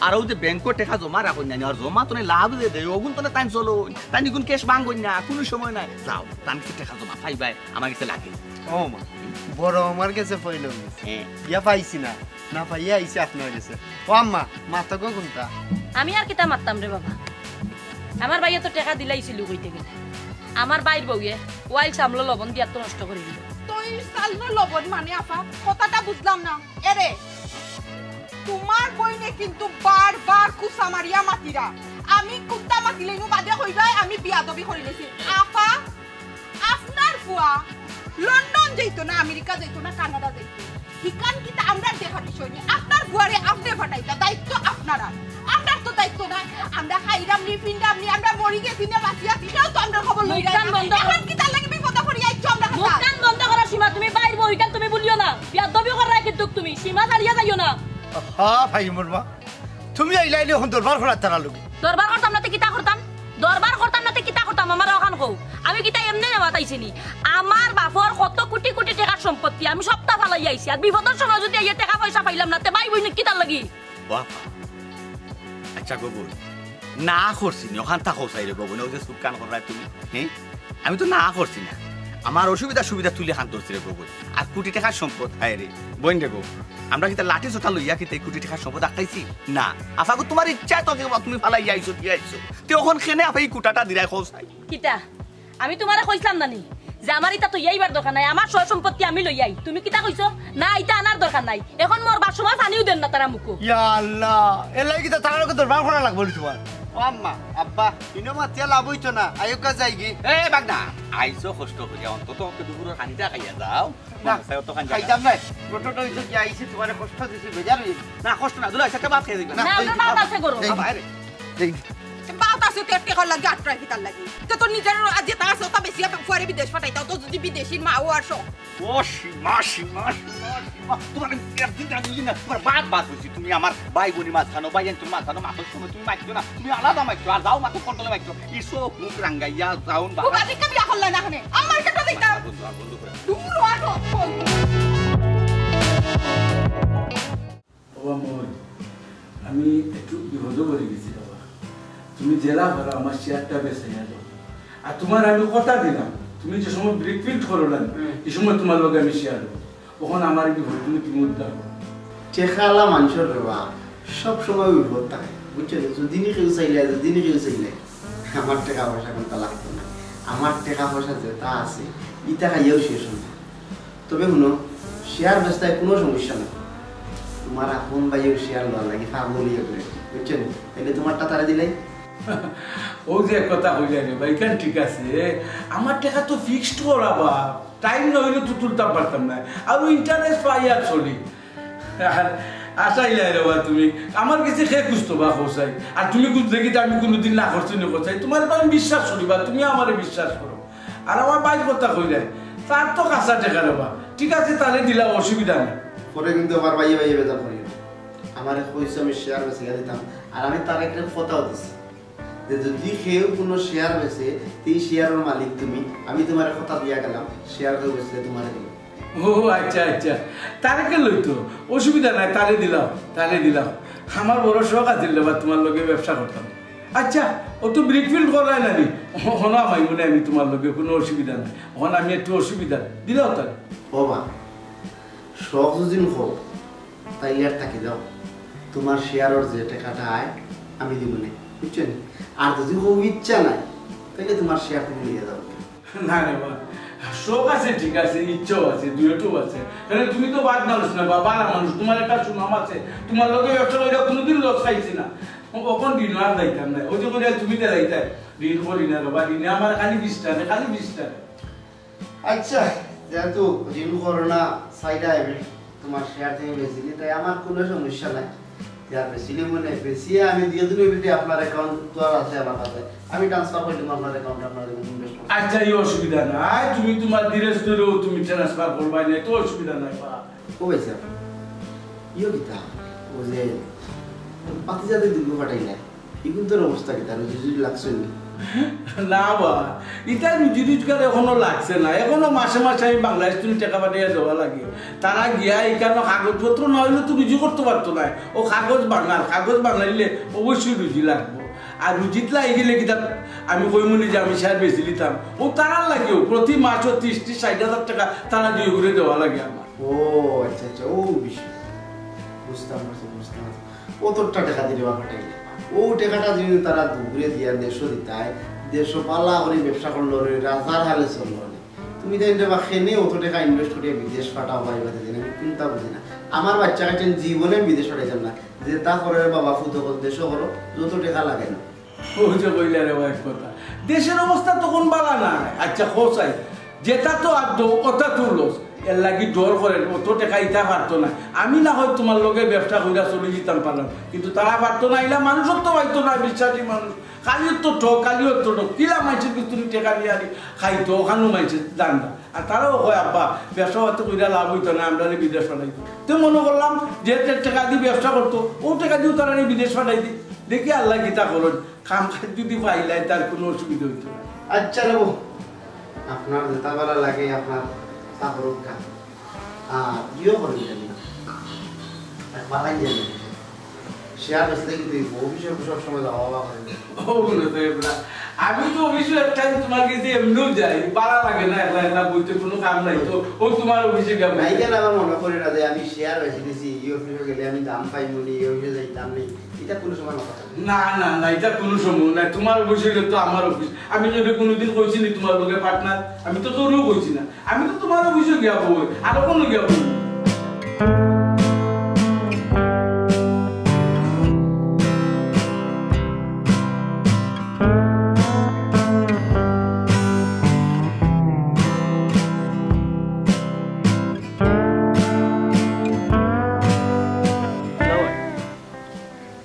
আর অউ যে ব্যাংকো টেকা জমা রাখইন না, আর জমা তনে লাভ যে দেয়, অগুন তনে তাইন চলইন, তাইন ইগুন cash ভাঙ্গইন না, কুনু সময় নাই। যাও, তান গেছে টেকা জমা পাইবায়, আমার গেছে লাগে। ও মা, বড় আমার গেছে পয়লা গেছে। হ্যাঁ। ইয়া পাইছি না, না পাইয়া আইছি আপনার গেছে। ও আম্মা, মাতো গো কুনতা? আমি আর কিতা মাততাম রে বাবা, আমার ভাইয়ে তো টেকা দিলাইছিল কইতে গেলে, আমার ভাইর বউয়ে অইল চাউলো লবণ দিয়া তো নষ্ট করি দিল। তো ই চাউলো লবণ মানে আফা, কথাটা বুঝলাম না। এরে, তুমার বইনে কিন্তু বারবার কুচা মারিয়া মাতিরা। আমি কুনতা মাতিলাইমু বাদে কইবায় আমি বিয়াদবি করিলিছি। আফা, আফ যাইতো না, আমেরিকা যাইতো না, কানাডা যাইতো। ইখান কিতা আমরার দেখার বিষয় নি? আপনার ফুয়ারে আপনে পাঠাইতা, দায়িত্ব আপনারার। আমরার তো দায়িত্ব নাই। আমরা খাইরাম নি, ফিনরাম নি, আমরা মরি গেছি না বাঁচি আছি, ইটাও তো আমরার খবর লইরা মুখখান না। বন্ধ কর। এখন কিতার লাগি বিপদে পড়ি আইছো আমরার কাছে? মুখখান বন্ধ করো সীমা, তুমি বাইর বউ, ইখান তুমি বলিও না। বেয়াদবি কররায় কিন্তু তুমি, সীমা ছাড়িয়া যাইও না। হা, ভাই মোর মা, তুমি আইলাইলে এখন দরবার করার তারা লোকে। দরবার করতাম না তে কিতা করতাম? দরবার করতাম না তে কিতা করতাম? আমারে অখান কও। আমি কিতা এমনে নেওয়াত আইছি নি? আমার বাপর কত কুটি কুটি টেকার সম্পত্তি, আমি সবতা ফালাইয়া আইছি। আর বিপদর সময় যুদি আইয়া টেকা পয়সা পাইলাম না, তে ভাই বইন কিতার লাগি? বাবা, আচ্ছা গো বইন, না করছি নি, অখান থাকো চাই রে গো বইন, অউ যে চুপ কান কররায় তুমি, হ্যাঁ? আমি তো না করছি না, আমার অসুবিধা সুবিধা তুলে হাত ধরছি রে গো বইন। আর কুটি টেকার সম্পদ, হায় রে বইন রে গো, আমরা কিতা লাঠি সোটা লইয়া কিতা এই কুটি টেকার সম্পদ আটকাইছি? না, আফাগো তোমার ইচ্ছায় তো তুমি ফালাইয়া আইছো, দিয়া আইছো, তে অখন কেনে আফা ই কুটাটা দিরায় কও চাই? কিতা? আমি তুমারে কইছলাম না নি যে আমার ইতা থইয়া আইবার দরকার নাই, আমার সয় সম্পত্তি আমি লইয়া আই। তুমি কিতা কইছো? না, ইতা আনার দরকার নাই। এখন মরবার সময় পানিও দেন না তারা মুখো। ইয়া আল্লাহ, এর লাগি কিতা তারার লগে দরবার করা লাগবো নি তুমার? ও আম্মা, আব্বা, ইনো মাতিয়া লাভ অইতো না, আইউক্কা যাইগি। এ বাগনা, আইছো কষ্ট করিয়া, অন্তত অন্তত দুপুরর খানিটা খাইয়া যাও। না, মাথায় অত খান জায়গা খাইতাম নাই। ছোট অইছো কি আইছি, তুমারে কষ্ট দিছি, বেজার অইছি। না, কষ্ট না, দুলা, একটা ভাত খাইয়া দিবা। না, না, আমরা ভাত আছে গরম। এই, বাবা, আরে। এই। ভাত আছে তো একটা কর লাগি, আটটা কিতার লাগি। তো তোর নিজর আজ যেতা আছে, অতা বেচিয়া ফুয়ারে বিদেশ পাঠাইতাও, তো যুদি বিদেশির মা ও আর সব। ও সীমা, সীমা, সীমা, সীমা। তুমার একদিন না দুই দিন না, তুমার বাদ বাদ অইছি। তুমি আমার ভাই বইনর মাঝখানো, ভাই আইন্তর মাঝখানো, মাতর সময় তুমি মাতিও না। তুমি আলাদা মাতিও, আর যাও মাতো কন্ট্রোলে মাতিও। ইসো মুখ রাঙ্গাইয়া যাও না। ও বাবা, বাদে কাম ইয়া করলা না কেনে? আমার কেটা দিতাম। বন্ধু, আর বন্ধু করে। দূর হ, আর বন্ধু। বাবা মই, আমি একটু বিপদো পড়ি গেছি বাবা। তুমি যেলা পারো আমার শেয়ারটা বেচাইয়া দেও। আর তুমার আমি কথা দিলাম, তুমি যে সময় ব্রিক ফিল্ড করো না, হুম। এই সময় তুমার লগে আমি শেয়ার করবো। অখন আমার বিপদ তুমি, তুমি উদ্ধার করো। টেকাআলা মানষর রে বা, সব সময় বিপদ থাকে, বুঝছো নি? যুদি নি কেউ চাইলে, যুদি নি কেউ চাইলে, আমার টেকা পয়সা কুনতা লাগতো না। আমার টেকা পয়সা যেতা আছে, ইতা খাইয়াও শেষ অয় না। তবে হুনো, শেয়ার বেচতায় কুনু সমস্যা নাই। তুমার আপন ভাইও শেয়ার লওয়ার লাগি পাগল অইয়া ঘুরে, বুঝছো নি? তাইলে তুমারটা তারে দিলাই। অউ যে এক কথা কইলায় রে ভাই, ইখান ঠিক আছে। আমার টেকা তো ফিক্সড করা বা, টাইম না অইলে তো তুলতাম পারতাম না। আর ইন্টারেস্ট পাই আর চলি। আর আশা ইলাই রে বা তুমি, আমার গেছে কে খুজতো বা কও চাই। আর তুমি খুজলে কিতা আমি কুনুদিন না করছি নি কও চাই। তুমারে তো আমি বিশ্বাস করি বা, তুমি আমারে বিশ্বাস করো। আর আমার ভাইর কথা কইলায়, তার তো কাঁচা টেকা রে বা। ঠিক আছে, তারে দিলাও, অসুবিধা নাই। পরে কিন্তু আবার ভাইয়ে ভাইয়ে বেজার করিও। আমারে কইছো আমি শেয়ার বেচিয়া দিতাম, আর আমি তারে একটা কথাও দিছি যে যুদি কেউ কুনু শেয়ার বেচে, তে ই শেয়ারর মালিক তুমি। আমি তুমারে কথা দিয়া গেলাম, শেয়ার কেউ বেচলে তুমারে দিমু। ও আচ্ছা, আচ্ছা, তারে কে লইতো? অসুবিধা নাই, তারে দিলাও, তারে দিলাও। আমার বড় শখ আছিল রে বা তুমার লগে ব্যবসা করতাম। আচ্ছা, অউ তো ব্রিক ফিল্ড কররায় না নি? অখন আমাইমু নে আমি তুমার লগে, কুনু অসুবিধা নাই। অখন আমি একটু অসুবিধা, দিলাও তারে। ও বা, শখ যুদি কও, তাইলে আর থাকি যাও। তুমার শেয়ারর যে টেকাটা আয়, আমি দিমু নে, বুঝছো নি? আর যুদি কও ইচ্ছা নাই, তাইলে তুমার শেয়ার তুমি লইয়া যাও। না রে বা, শখ আছে ঠিক আছে, ইচ্ছাও আছে, দুইটাউ আছে। কারণ তুমি তো বাদ মানুষ না বা, ভালা মানুষ, তুমার একটা সুনাম আছে, তুমার লগে ব্যবসা করিয়া কুনুদিন লস খাইছি না। অখন ঋণ আর যাইতাম না, অউ যে করিয়া তুমি দিলাইতায়, ঋণ করি না রে বা, ঋণে আমার খালি বিষ টানে, খালি বিষ টানে। আচ্ছা, যেহেতু ঋণ করো না, সাইডা আইবে, তুমার শেয়ার তুমি বেচিলি, তাই আমার কুনু সমস্যা নাই। তে আর বেচিলি মনে, বেচিয়া আমি দিয়া দিমু, এমনিতে আপনার অ্যাকাউন্ট তো আর আছে আমার কাছে, আমি ট্রান্সফার করি দিমু আপনার অ্যাকাউন্টে, আপনার যখন ইনভেস্ট করবেন। আচ্ছা, ই অসুবিধা নাই, তুমি তুমার ধীরে সুস্থে তুমি ট্রান্সফার করবায় নে, তো অসুবিধা নাই বা। ও ভাই সাহেব, ইয়ো কিতা, অউ যে বাতিজাতে দুগু পাঠাইলা, ইগুনতর অবস্থা কিতা? রুজি রুজি লাগছে নি? না বা, ইতা রুজি রোজগার অখনো লাগছে না। অখনো মাসে মাসে আমি বাংলাদেশ থাকি টেকা পাঠাইয়া দেওয়া লাগে। তারা গিয়া ইখানো কাগজপত্র না অইলে তো রুজি করতো পারতো নায়। অউ কাগজ বানার, কাগজ বানাইলে অবশ্যই রুজি লাগবো। আর রুজিত লাগি গেলে কিতা আমি কইমু নি যে আমি শেয়ার বেচিলিতাম। অউ তারার লাগিও প্রতি মাসো ত্রিশ ত্রিশ ষাইট হাজার টেকা তারা দুইগুরে দেওয়া লাগে আমার। ও আচ্ছা আচ্ছা, অউ বিষয়। বুঝতাম পারছি, বুঝতাম পারছি। অতটা টেকা দিলে বা পাঠাইলে। অউ টেকাটা যুদি তারা দুইগুরে দিয়া দেশো দিতায়, দেশো ভালা করি ব্যবসা করলো নে, রাজার হালে চললো নে। তুমি তাইন রে বা কেনে অত টেকা ইনভেস্ট করিয়া বিদেশ পাঠাও বা ইবাদে দিন, আমি কুনতা বুঝি না। আমার বাইচ্চা কাইচ্চাইন জীবনে বিদেশ পাঠাইতাম না। যেতা করো রে বাবা, ফুত অকল দেশো করো, যত টেকা লাগে না। অউ যে কইলা রে বা এক কথা, দেশর অবস্থা তো কুনু ভালা নায়। আচ্ছা, কও চাই, যেটা তো আর দো-, ওটা তো লস। এর লাগি ডর করেন, অত টেকা ইতা পারতো না। আমি না হয় তুমার লগে ব্যবসা কইরা চলি যিতাম পারলাম, কিন্তু তারা পারতো না। ইলা মানুষর তো পাইতো না, বিশ্বাসী মানুষ। কালিও তো ঠক, কালিও তো ঠক। কিলা মাইনষে কি তুমি টেকা নিয়া আনি খাইতো, ওখানো মাইনষে দান্দা। আর তারাও কয়, "আব্বা, ব্যবসা পাতি কইরা লাভ অইতো না, আমরারে বিদেশ পাঠাইতো।" তো মনো করলাম যে তে-, টেকা দি ব্যবসা করতো, ও টেকা দিও তারারে বিদেশ পাঠাই দি। দেখি আল্লায় কিতা করইন। কাম কাজ যদি পাইলাই, তার কুনু অসুবিধা অইতো না। আচ্ছা রে বউ, আপনার যেটা ভালা লাগে, আপনার তা করুক গা। আর ইয়ে করেন কেন? আর পালাই যান। শেয়ার বেচলে কিন্তু এই বউ বিষয়ে সব সময় যাওয়া আওয়া করেন। ও, মনে তো এবার। আমি তো অফিসে এক টাইম তোমার কাছে এমনিও যাই, ভালা লাগে না একলা একলা বইতে, কুনু কাম নাই তো। ও তোমার অফিসে গেল। নাই কেন, আমার মনে করে না যে আমি শেয়ার বেচে দিছি, এই অফিসে গেলে আমি দাম পাইমু নি, এই অফিসে যাইতাম নি। এটা কোনো সময় মাথা থাকে না। না, না, না, এটা কোনো সময় না। তোমার অফিস অইলে তো আমার অফিস। আমি যদি কোনোদিন কইছি নি তোমার লগে পার্টনার, আমি তো কেউরেও কইছি না। আমি তো তোমার অফিসে গিয়া বই, আর কোনো গিয়া বই।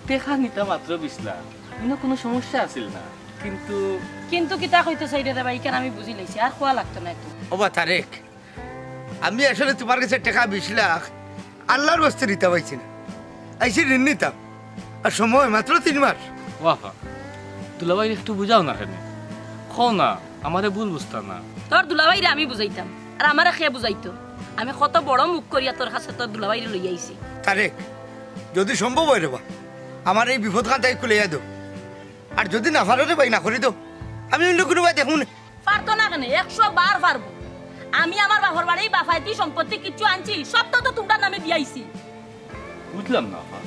টেকা নিতা মাত্র বিশ লাখ, ইনো কোনো সমস্যা আছিল না, কিন্তু কিন্তু কিতা কইতে চাইরে রে ভাই, ইখান আমি বুঝি লাইছি, আর কওয়া লাগতো না এত। ওবা তারেক, আমি আসলে তোমার কাছে টেকা বিশ লাখ আল্লাহর ওয়াস্তে নিতাম আইছি না, আইছি ঋণ নিতাম। আর সময় মাত্র তিন মাস। ওয়াফা, দুলাভাইরে একটু বুঝাও না কেনে? কও না, আমারে ভুল বুঝতা না। তোর দুলাভাইরে আমি বুঝাইতাম, আর আমারে কে বুঝাইতো? আমি কত বড় মুখ করিয়া তোর কাছে তোর দুলাভাইরে লইয়া আইছি। তারেক, যদি সম্ভব হয় রে বা, আমার এই বিপদ খান থাকি খুলাইয়া দেও। আর যদি না পারো রে ভাই, না করি দেও, আমি অন্য কোনো ভাই দেখমু না। পারতো না কেনে? একশো বার পারবো। আমি আমার বাপর বাড়ি বাফাইতি সম্পত্তি কিচ্ছু আনছি, সব তো, তো তোমরার নামে দিয়াইছি। বুঝলাম না, আপা।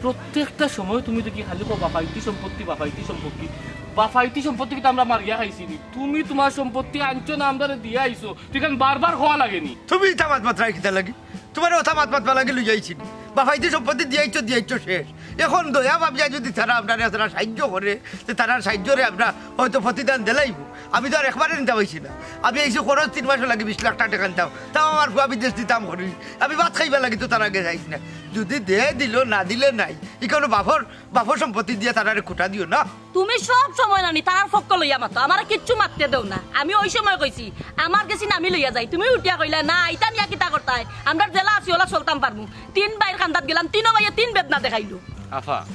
প্রত্যেকটা সময় তুমি দেখি খালি কও, "বাফাইতি সম্পত্তি, বাফাইতি সম্পত্তি।" বাফাইতি সম্পত্তি কিতা আমরা মারিয়া খাইছি নি? তুমি তোমার সম্পত্তি আনছো না, আমরারে দিয়া আইছো। তুই কেন বারবার কওয়া লাগে নি? তুমি ইতা মাত মাতরায় কিতা লাগি? তোমার ওটা মাত মাতবার লাগি লইয়া আইছি নি? বাফাইতি সম্পত্তি দিয়াইছো, দিয়াইছো শেষ। এখন দয়া ভাবিয়া যদি তারা আমরারে তারা সাহায্য করে, তে তারার সাহায্যরে আমরা হয়তো প্রতিদান দিলাইমু। আমি তো আর একবারে নিতাম আইছি না। আমি আইছি খরচ তিন মাসর লাগি বিশ লাখ টেকা নিতাম, তাও আমার ফুয়া বিদেশ দিতাম করি। আমি ভাত খাইবার লাগি তো তারার গেছে আইছি না। যদি দে দিলো, না দিলে নাই। ইখানো বাফর, বাফর সম্পত্তি দিয়া তারারে খুটা দিও না। তুমি সব সময় নানি তারার পক্ষ লইয়া মাতো, আমারে কিচ্ছু মাততে দেও না। আমি ওই সময় কইছি, "আমার গেছে নি আমি লইয়া যাই।" তুমি উঠিয়া কইলা, "না, ইতা নিয়া কিতা করতায়? আমরা যেলা আছি ওলা চলতাম পারমু।" তিন ভাইর কান্দাত গেলাম, তিনো ভাইয়ে তিন বেদনা দেখাইলো। আফা,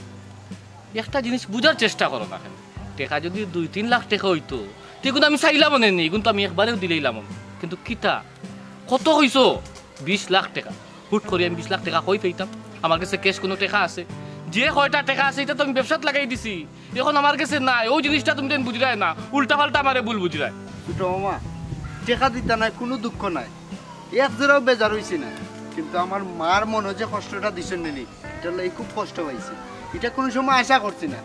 একটা জিনিস বুঝার চেষ্টা করো না কেনে? টেকা যদি দুই তিন লাখ টেকা অইতো, তে কিন্তু আমি চাইলাম অনে নি, কিন্তু আমি একবারেউ দিলাইলাম অনে। কিন্তু কিতা? কত কইছো? বিশ লাখ টেকা। হুট করি আমি বিশ লাখ টেকা কই পাইতাম? আমার গেছে ক্যাশ কুনু টেকা আছে? যে কয়টা টেকা আছে, ইতা তো আমি ব্যবসাত লাগাই দিছি। এখন আমার গেছে নাই, অউ জিনিসটা তুমি যেন বুঝরায় না, উল্টা পাল্টা আমারে ভুল বুঝরায়। ছোট মামা, টেকা দিতা নায়, কুনু দুঃখ নাই, এক জোড়াও বেজার অইছি না, কিন্তু আমার মার মনো যে কষ্টটা দিছইন নি, ইটার লাগি খুব কষ্ট পাইছি। ইটা কুনু সময় আশা করছি না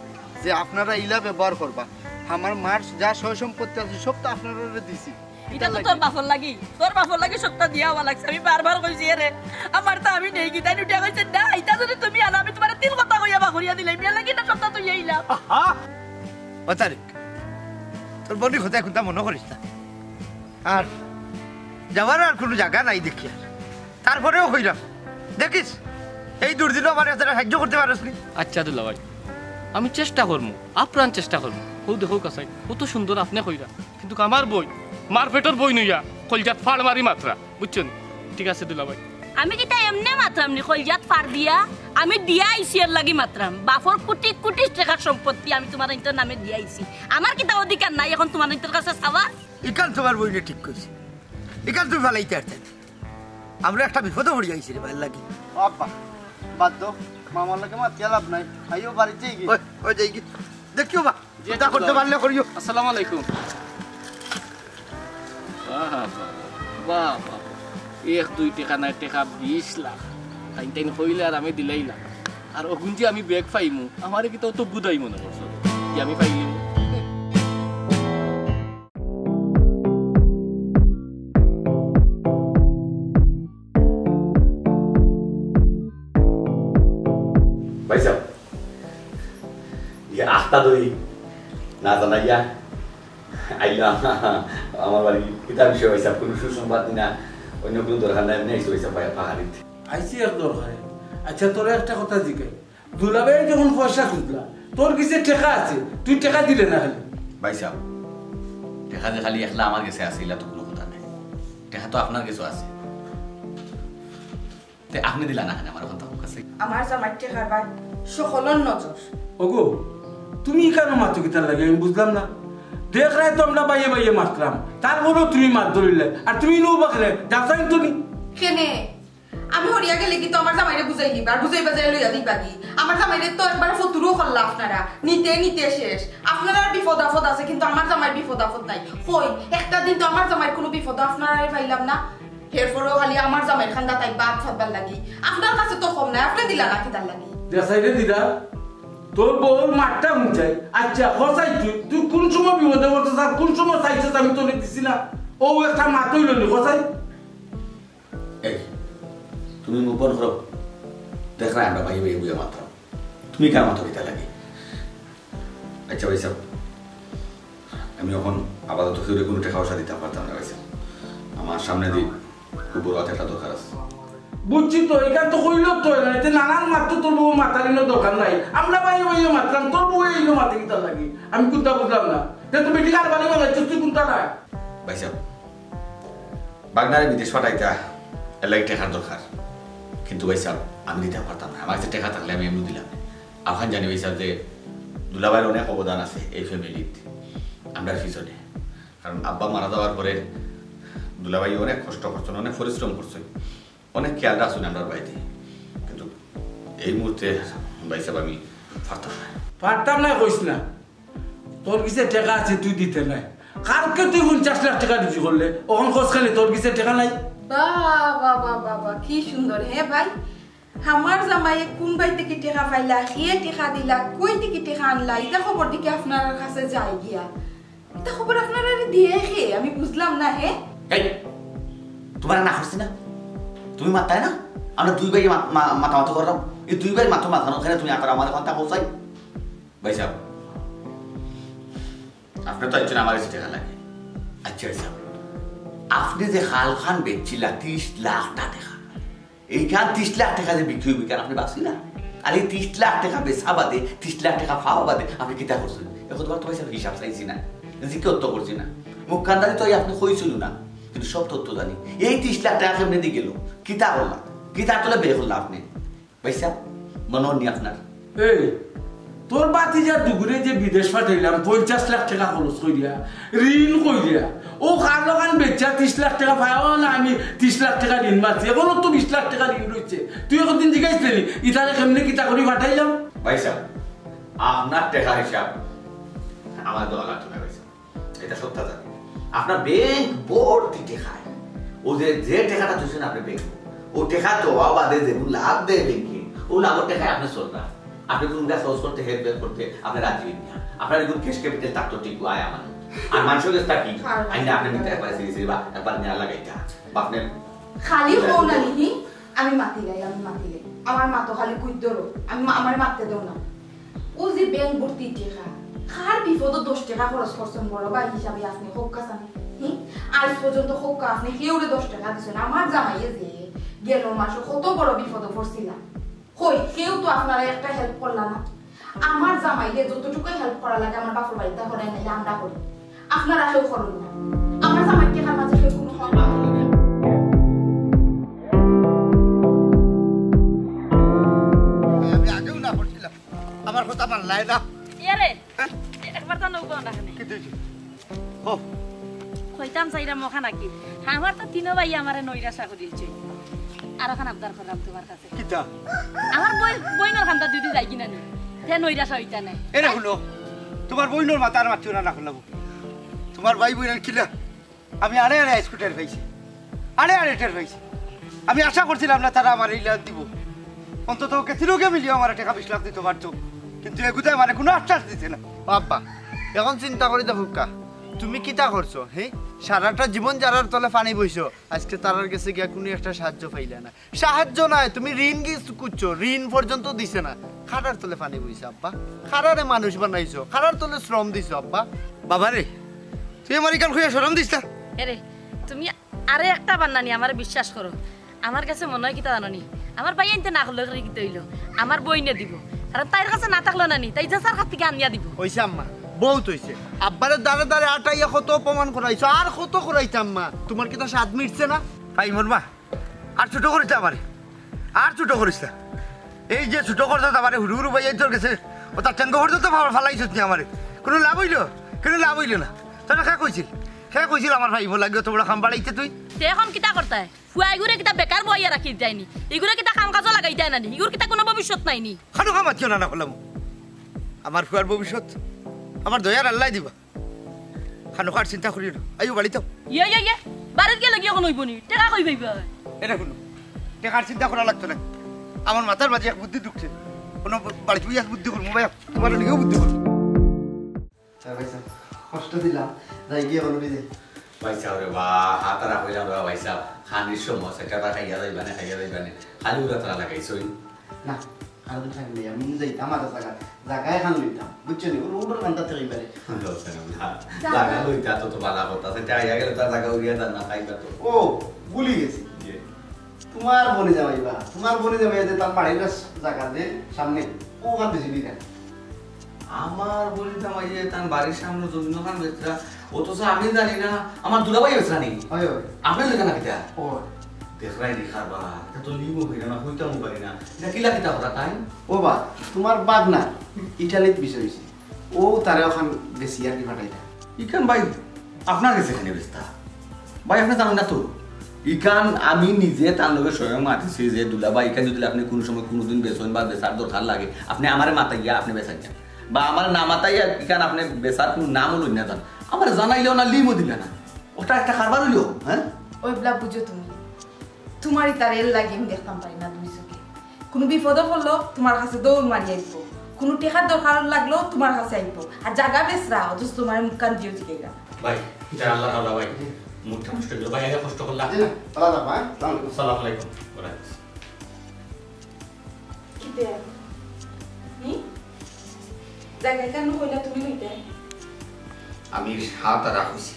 যে আপনারা ইলা ব্যবহার করবা। আমার মার যা সয় সম্পত্তি আছে, সব তো আপনারারে দিছি। ইটা তো তোর বাফর লাগি, তোর বাফর লাগি সবটা দিয়া আওয়া লাগছে। আমি বারবার কইছি, "এরে, আমার তো আমি নেই কিতা।" উঠিয়া কইছে, "না, ইটা যদি তুমি আনো, আমি তোমারে তিন কথা কইয়া বার করিয়া দিলাইমু, এর লাগি না সবটা তুই আইলাম।" আহা! ও তারেক, তোর বইনর কথা কুনতা মনো করিস না। আর যাওয়ার আর কুনু জাগা নাই দেখি আর। তারপরেও কইরাম, দেখিস, এই দুর্দিনও আমারে এতটা সাহায্য করতে পারস নি। আচ্ছা দুলাভাই, আমি চেষ্টা করমু, আপ্রাণ চেষ্টা করমু। অউ দেখো কাছাই, কত সুন্দর আপনে কইরা। কিন্তু আমার বইন, মার পেটর বইন অইয়া, কইলজাত ফাড় মারি মাতরা, বুঝছো নি? ঠিক আছে দুলাভাই। আমি কিতা এমনে মাতরাম নি কইলজাত ফাড় দিয়া? আমি দিয়া আইছি এর লাগি মাতরাম। বাফর কুটি কুটি টেকার সম্পত্তি আমি তোমার ইন্তর নামে দিয়া আইছি। আমার কিতা অধিকার নাই এখন তোমার ইন্তর কাছে চাওয়ার? ইখান তোমার বইনে ঠিক কইছে, ইখান তুমি ফালাইতে পারতে না। আমরা একটা বিপদো পড়ি আইছি রে বা এর লাগি। ও আব্বা, বাদ দেও, মামার লগে মাতিয়া লাভ নাই। আইও বাড়িত যাইগি। ওই, ওই যাইগি। দেখিও বা, জি, চিন্তা করতে পারলে করিও। আসসালামু আলাইকুম। বাহ, বাহ, বাহ। এক দুই টেকা নায়, টেকা বিশ লাখ। তাইন তাইন কইলে আর আমি দিলাইলাম। আর অগুন যে আমি ব্যাগ পাইমু, আমারে কিতা অত বুধাই মনে করছো যে আমি পাইলিমু? ভাইসাব, ইয়া আখতা দই না জানাইয়া আইলা আমার বাড়ি, কিতা বিষয় ভাইসাব? কুনু সুসংবাদ নি না, অইন্য কুনু দরকার নাই, এমনে আইছো ভাইসাব, পাহাড়িত। আইছি এক দরকারে। আচ্ছা, তোরে একটা কথা জিগাই, দুলাভাই যখন পয়সা খুজলা, তোর গেছে টেকা আছে, তুই টেকা দিলে না খালি। ভাইসাব, টেকা যে খালি একলা আমার গেছে আছে, ইলা তো কুনু কথা নাই। টেকা তো আপনার গেছেও আছে। তে আপনে দিলা না কেনে আমার কথা কাছে? আমার জামাইর টেকার বায় সকলর নজর। ওগো, তুমি কেনে মাতো কিতার লাগি? আমি বুঝলাম না। দেখরায় তো আমরা বাইয়ে বাইয়ে মাতরাম, তারপরেও তুমি মাত ধরিলে, আর তুমি নু বাকলে যাচাই তো নি। কেনে? আমি হরিয়া গেলে কি তো আমার জামাইরে বুঝাই নিবা, আর বুঝাই বাজাই লইয়া দিবা কি? আমার জামাইরে তো একবারে ফতুরও করলা আপনারা, নিতে নিতে শেষ। আপনারার বিপদ আপদ আছে, কিন্তু আমার জামাইর বিপদ আপদ নাই। কই, একটা দিন তো আমার জামাইর কুনু বিপদ আপনারারে পাইলাম না। এরপরেও খালি আমার জামাইর কান্দাত আইবা আত ফাতবার লাগি। আপনার কাছে তো কম নাই, আপনে দিলা না কিতার লাগি? দেশাইরে দিদা, তোর বউর মাতটা হুনছাই। আচ্ছা, কছাই তুই, তুই কুন সময় বিপদে পড়ছস আর কুন সময় চাইছস আমি তোরে দিছি না? ও একটা মাত অইলো নি, কছাই? এই, তুমি মুখ বন্ধ করো। দেখরায় আমরা বাইয়ে বাইয়ে বইয়া মাতরাম। তুমি কেনে মাতো কিতার লাগি? আচ্ছা ভাইসাব, আমি অখন আপাতত কেউরে কুনু টেকা পয়সা দিতাম পারতাম না ভাইসাব। আমার সামনেদি খুব বড় আতে একটা দরকার আছে। বুঝছি তো, ইখান তো কইলো তো, এতে নানান মাত তো তোর বউ মাতার ইনো দরকার নাই। আমরা বাইয়ে বাইয়ে মাতরাম, তোর বউ ইনো মাতে কিতার লাগি? আমি কুনতা বুঝলাম না। তে তুমি ঠিক আর বাড়ি বানাইছস তুই কুনতা না? ভাইসাব, বাগনারে বিদেশ পাঠাইতা, এর লাগি টেকার দরকার। কিন্তু ভাইসাব, আমি দিতাম পারতাম না। আমার কাছে টেকা থাকলে আমি এমনে দিলাম। অখন জানি ভাইসাব যে দুলাভাইর অনেক অবদান আছে এই ফ্যামিলিত, আমরার পিছনে। কারণ আব্বা মারা যাওয়ার পরে দুলাভাই অনেক কষ্ট করছইন, অনেক পরিশ্রম করছইন, অনেক খেয়াল রাখছইন আমরার বাড়িতে। কিন্তু এই মুহূর্তে ভাইসাব আমি পারতাম না। পারতাম না কইস না। তোর গেছে টেকা আছে, তুই দিতে নাই। কালকে তুই পঞ্চাশ লাখ টেকা রুজি করলে, অখন কস কেনে তোর গেছে টেকা নাই? বাহ, বাহ, বাহ, বাহ, বাহ, কি সুন্দর, হে ভাই। আমার জামাইয়ে কুন বাড়ি থাকি টেকা পাইলা, কে টেকা দিলা, কই থাকি টেকা আনলা, ইতা খবর দেখি আপনারার কাছে যায় গিয়া। ইতা খবর আপনারারে দেয় কে? আমি বুঝলাম না, হে? এই, তুমারে না করছি না? তুমি মাততায় না? আমরা দুই ভাইয়ে মা-, মা-, মাতামাতি কররাম। এই দুই ভাইর মাতো মাতানোর কারণে তুমি আতার আমারে কথা কও চাই? ভাইসাব, আপনে তো একজন আমার কাছে টেকা লাগে। আচ্ছা, আচ্ছা, আপনে যে খালখান বেচছিলা তিরিশ লাখ টেকা, এইখান তিরিশ লাখ টেকা যে বিক্রি অইবো, ইখান আপনে ভাবছিলা? আর এই তিরিশ লাখ টেকা বেচা বাদে, তিরিশ লাখ টেকা পাওয়া বাদে আপনে কিতা করছইন? অখন তো ভাইসাব হিসাব চাইছি না, জিকির তো করছি না, মুখ কান্দারি তো আপনে কইছইন না, কিন্তু সব তথ্য জানি। এই তিরিশ লাখ টেকা কেমনেদি গেল, কিতা করলা, কিতার তলে ব্যয় করলা আপনে? ভাইসাব, মনো নি আপনার? এই, তোর ভাতিজার দুগুরে যে বিদেশ পাঠাইলাম, পঞ্চাশ লাখ টেকা খরচ করিয়া, ঋণ করিয়া, ও খালখান বেচা তিরিশ লাখ টেকা পাওয়া না, আমি তিরিশ লাখ টেকা ঋণ মারছি, অখনো তো বিশ লাখ টেকা ঋণ রইছে। তুই একদিন জিগাইছলে নি, ইতারে কেমনে কিতা করি পাঠাইলাম? ভাইসাব, আপনার টেকার হিসাব আমার দেওয়া লাগতো না ভাইসাব। ইটা সত্য জানি। আপনার ব্যাংক ভর্তি টেকা। ও যে, যে টেকাটা থইছইন আপনে ব্যাংক, ও টেকা থওয়া বাদে যেগুন লাভ দেয় ব্যাংকে, ও লাভর টেকায় আপনে চলরা। আপনে কুনটা খরচ করতে, হেল্প করতে আপনে রাজি অইন না। আপনার এগুন ক্যাশ ক্যাপিটাল থাকতো ঠিক, আয় আমার। আর মানষর গেছ থাকি, আইনা আপনে নিতা একবার সিরি সিরি বা একবার নেয়া লাগাইতা। বা আপনে খালি কও না নি, আমি মাতিলাই, আমি মাতিলাই। আমার মাতো খালি কুইত ধরো, আমি মা-, আমারে মাততে দেও না। ও যে ব্যাংক ভর্তি টেকা, কার বিপদো দশ টেকা খরচ করছইন বড় ভাই হিসাবে আপনে কউক্কা চাইন? হি? আইজ পর্যন্ত কউক্কা আপনে কেউরে দশ টেকা দিছইন? আমার জামাইয়ে যে গেল মাসো কত বড় বিপদো পড়ছিলা। কই, কেউ তো আপনারে একটা হেল্প করলা না। আমার জামাইরে যতটুকু হেল্প করা লাগে আমার বাপর বাড়িত করাই, নাইলে আমরা করি। আপনারা কেউ করইন না। আমার জামাইর টেকার মাঝে কেউ কুনু হক না। আমি আগেও না করছিলাম, আমার কথা মানলায় না। ইয়ারে, হ্যাঁ? একবার তো নৌকা না কেনে। কি দিছি? ও। কইতাম চাইরাম অখান আর কি। আমার তো তিনো ভাইয়ে আমারে নৈরাশা করিলছে। আর অখান আবদার কররাম তুমার কাছে। কিতা? আমার বই-, বইনর কান্দাত যুদি যাই কিনা নি, তে নৈরাশা অইতা নায়। এরে হুনো, তুমার বইনর মাত আর মাতিও না, না করলাম। তুমার ভাই বইন কিলা? আমি আড়ে আড়ে আইজ টের পাইছি, আড়ে আড়ে টের পাইছি। আমি আশা করছিলাম না তারা আমারে ইলা দিবো। অন্তত ওকে তিনোগে মিলিও আমারে টেকা বিশ লাখ দিতো পারতো, কিন্তু এগুতায় আমারে কুনু আশ্বাস দিছে না। ও আব্বা, অখন চিন্তা করি দেখউক্কা, তুমি কিতা করছো? হে, সারাটা জীবন যারার তলে পানি বইছো, আইজকে তারার গেছে গিয়া কুনু একটা সাহায্য পাইলা না। সাহায্য নায়, তুমি ঋণ গিস-, করছো, ঋণ পর্যন্ত দিছে না। কারার তলে পানি বইছো আব্বা, কারারে মানুষ বানাইছো, কারার তলে শ্রম দিছো আব্বা। বাবারে, তুই আমার ইখান কইয়া শরম দিস না? এরে, তুমি আরে একটা বার নানি আমারে বিশ্বাস করো। আমার গেছে মনো অয় কিতা জানো নি? আমার ভাইয়াইন্তে না করলে কিতা অইলো? আমার বইনে দিবো। কারণ তাইর গেছে না থাকলো নানি, তাই যে স্যার কাছ থাকি আনিয়া দিবো। অইছে আম্মা, বউত অইছে। আব্বারে দারে দারে আটাইয়া কত অপমান করাইছো, আর কত করাইতাম মা? তুমার কিতা স্বাদ মিটছে না? ভাই মোর মা, আর ছোট করিস না আমারে, আর ছোট করিস না। এই যে ছোট করছস আমারে, হুরু হুরু ভাইয়াইন্তর গেছে, অতা ঠেঙ্গো পর্যন্ত ফা-, ফালাইছস নি আমারে। কুনু লাভ অইলো? কুনু লাভ অইলো না। তোরে কে কইছিল? কে কইছিল আমার ভাইবো লাগি অত বড় কাম বাড়াইতে তুই? তে অখন কিতা করতায়? ফুয়া ইগুরে কিতা বেকার বইয়া রাখি দেয়নি? ইগুরে কিতা কাম কাজো লাগাই দেয় না নি? ইগুর কিতা কুনু ভবিষ্যৎ নাই নি? খানো কামাতিও না, না করলাম। আমার ফুয়ার ভবিষ্যৎ আমার দয়ার আল্লায় দিবা। খানো কার চিন্তা করিও না। আইও বাড়িত। ইয়ে, ইয়ে, ইয়ে। বাড়িত গেলে কি অখন অইবো নি? টেকা কই পাইবা? এটা কুনু টেকার চিন্তা করা লাগতো না। আমার মাথার মাঝে এক বুদ্ধি ঢুকছে। কুনু বাড়িত গিয়া বুদ্ধি করমু ভাই, তুমার নিজেও বুদ্ধি করমু। আচ্ছা ভাই সাহেব, কষ্ট দিলাম, যাই গিয়া বলো নিজে। ভাই সাহেব রে বা, হাতারা কইলাম রে বা ভাই সাহেব, খানির সময় সেটা তা খাইয়া যাইবানে, খাইয়া যাইবানে, খালি উড়া তারা লাগাইছইন। না, আর তো খাই নাই, আমি যাইতাম আর জাগা, জাগা এখান লইতাম, বুঝছো নি? ও রোডর কান্দাত থাকি পারে। জাগা লইতা তো, তো বালা কথা, সেটা আইয়া গেলে তার জাগা উড়িয়া যার না, খাইবা তো। ও, ভুলি গেছি। জি। তুমার বইনে জামাইবা, তুমার বইনে জামাইবা যে তার বাড়ির জাগা যে সামনে, ও কান্দি জিবি না। আমার বইনে জামাইয়ে তান বাড়ির সামনে জমিন ওখান বেচরা, অথচ আমি জানি না, আমার দুলাভাই বেচরা নি। হয়, হয়। আপনি লেখা না কিতা? ও। দেখরাই নি কারবার, এটা তো লিমু পারি না, না কইতামও পারি না। এটা কিলা কিতা করা তাই? ও বা, তুমার বাগনা ইটালিত বিষয় হইছে। ও তারে ওখান বেশি আর কি ফাটাইতা। ইখান ভাই, আপনার গেছে কেনে বেচতা? ভাই, আপনি জানেন না তো? ইখান আমি নিজে তার লগে স্বয়ং মাতিছি যে, "দুলাভাই, ইখান যদি আপনি কুনু সময় কুনুদিন বেচইন বা বেচার দরকার লাগে, আপনি আমারে মাতাইয়া আপনি বেচাইন না। বা আমারে না মাতাইয়া ইখান আপনি বেচার কুনু নামও লইন না যান। আমারে জানাইলেও না, লিমও দিলে না। ওটা একটা কারবার অইলো, হ্যাঁ?" ওই বলা বুঝো তুমি। তুমার ইতার এর লাগি আমি দেখতাম পারি না দুই চোখে। কুনু বিপদো পড়লো, তুমার কাছে দৌড় মারি আইবো। কুনু টেকার দরকার লাগলো, তুমার কাছে আইবো। আর জাগা বেচরা, অথচ তুমার মুখখান দিয়েও জিগাইরা। ভাই, যা আল্লাহ তাআলা ভাই, মুডটা নষ্ট অইলো। ভাই, আগে কষ্ট করলা। জি না, তালা দা, ভাই, সালাম আলাইকুম। আসসালামু আলাইকুম। ওয়ালাইকুম আসসালাম। কিতা? হুম? জাগা কেনে কইলা তুমি লইতে? আমি হাতারা কইছি,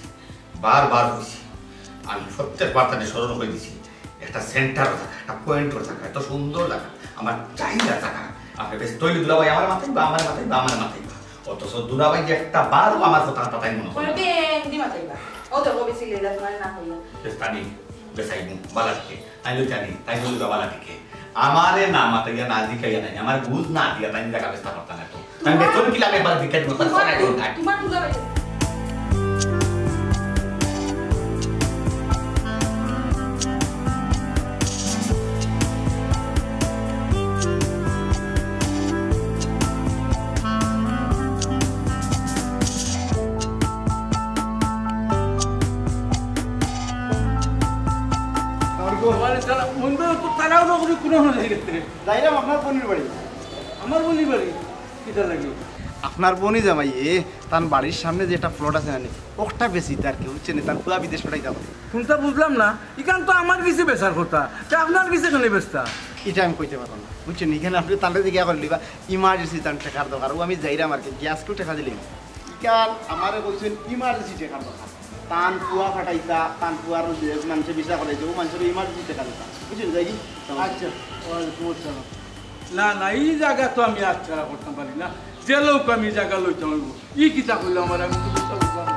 বারবার কইছি, আমি প্রত্যেকবার তারে স্মরণ করি দিছি, একটা সেন্টার জাগা, একটা পয়েন্টর জাগা, এত সুন্দর জাগা, আমার চাহিদা জাগা। আপনি বেশ তৈরি দুলাভাই আমার মাথায় বা আমার মাথায় বা আমার মাথায় বা, অথচ দুলাভাই যে একটা বারও আমার কথা তাতাই মনে করে। বেশ তানি, বেশ আইবো, বালা দিকে। তাই লই জানি, তাই লই বাবা না দিকে। আমারে না মাতাইয়া না জিকাইয়া নাই, আমার বুঝ না দিয়া তাই জাগা বেচতা পারতা না তো। আমি বেতন কি লাগে একবার জিকাই দিমু, একবার তোমার, করাই দিমু, নাই। তোমার বুঝা হয়েছে। ওয়ালাইকুম সালাম। মইন ভাই, তো তাড়াহুড়ো করি কুনো হয়ে গেছে। যাইরাম আপনার বইনর বাড়ি। আমার বইনর বাড়ি? কিতা লাগি? আপনার বইন জামাইয়ে তান বাড়ির সামনে যে একটা প্লট আছে না নি, ওটা বেচিতা আর কি, বুঝছইন নি? তান ফুয়া বিদেশ পাঠাইতা। কুনটা বুঝলাম না, ইখান তো আমার গেছে বেচার কথা, তে আপনার গেছে কেনে বেচতা? ইটা আমি কইতাম পারতাম না, বুঝছইন নি? ইখান আপনে তানরে জিগাইয়া করিলিবা, ইমার্জেন্সি তান টেকার দরকার, অউ আমি যাইরাম আর কি, গিয়া আইজকু টেকা দিলাইমু। ইখান আমারে কইছইন ইমার্জেন্সি টেকার দরকার। তান ফুয়া পাঠাইতা, তান ফুয়ার যে মানষে ভিসা করাইতা, অউ মানষর ইমার্জেন্সি টেকা দরকার। বুঝছইন নি, যাই কি? আচ্ছা, ওয়ালাইকুম আসসালাম। না, না, ই জাগা তো আমি হাতছাড়া করতাম পারি না। যে লোক আমি জাগা লইতাম অইবো। ই কিতা কইলো আমারে, আমি তো বুঝতাম পারলাম না।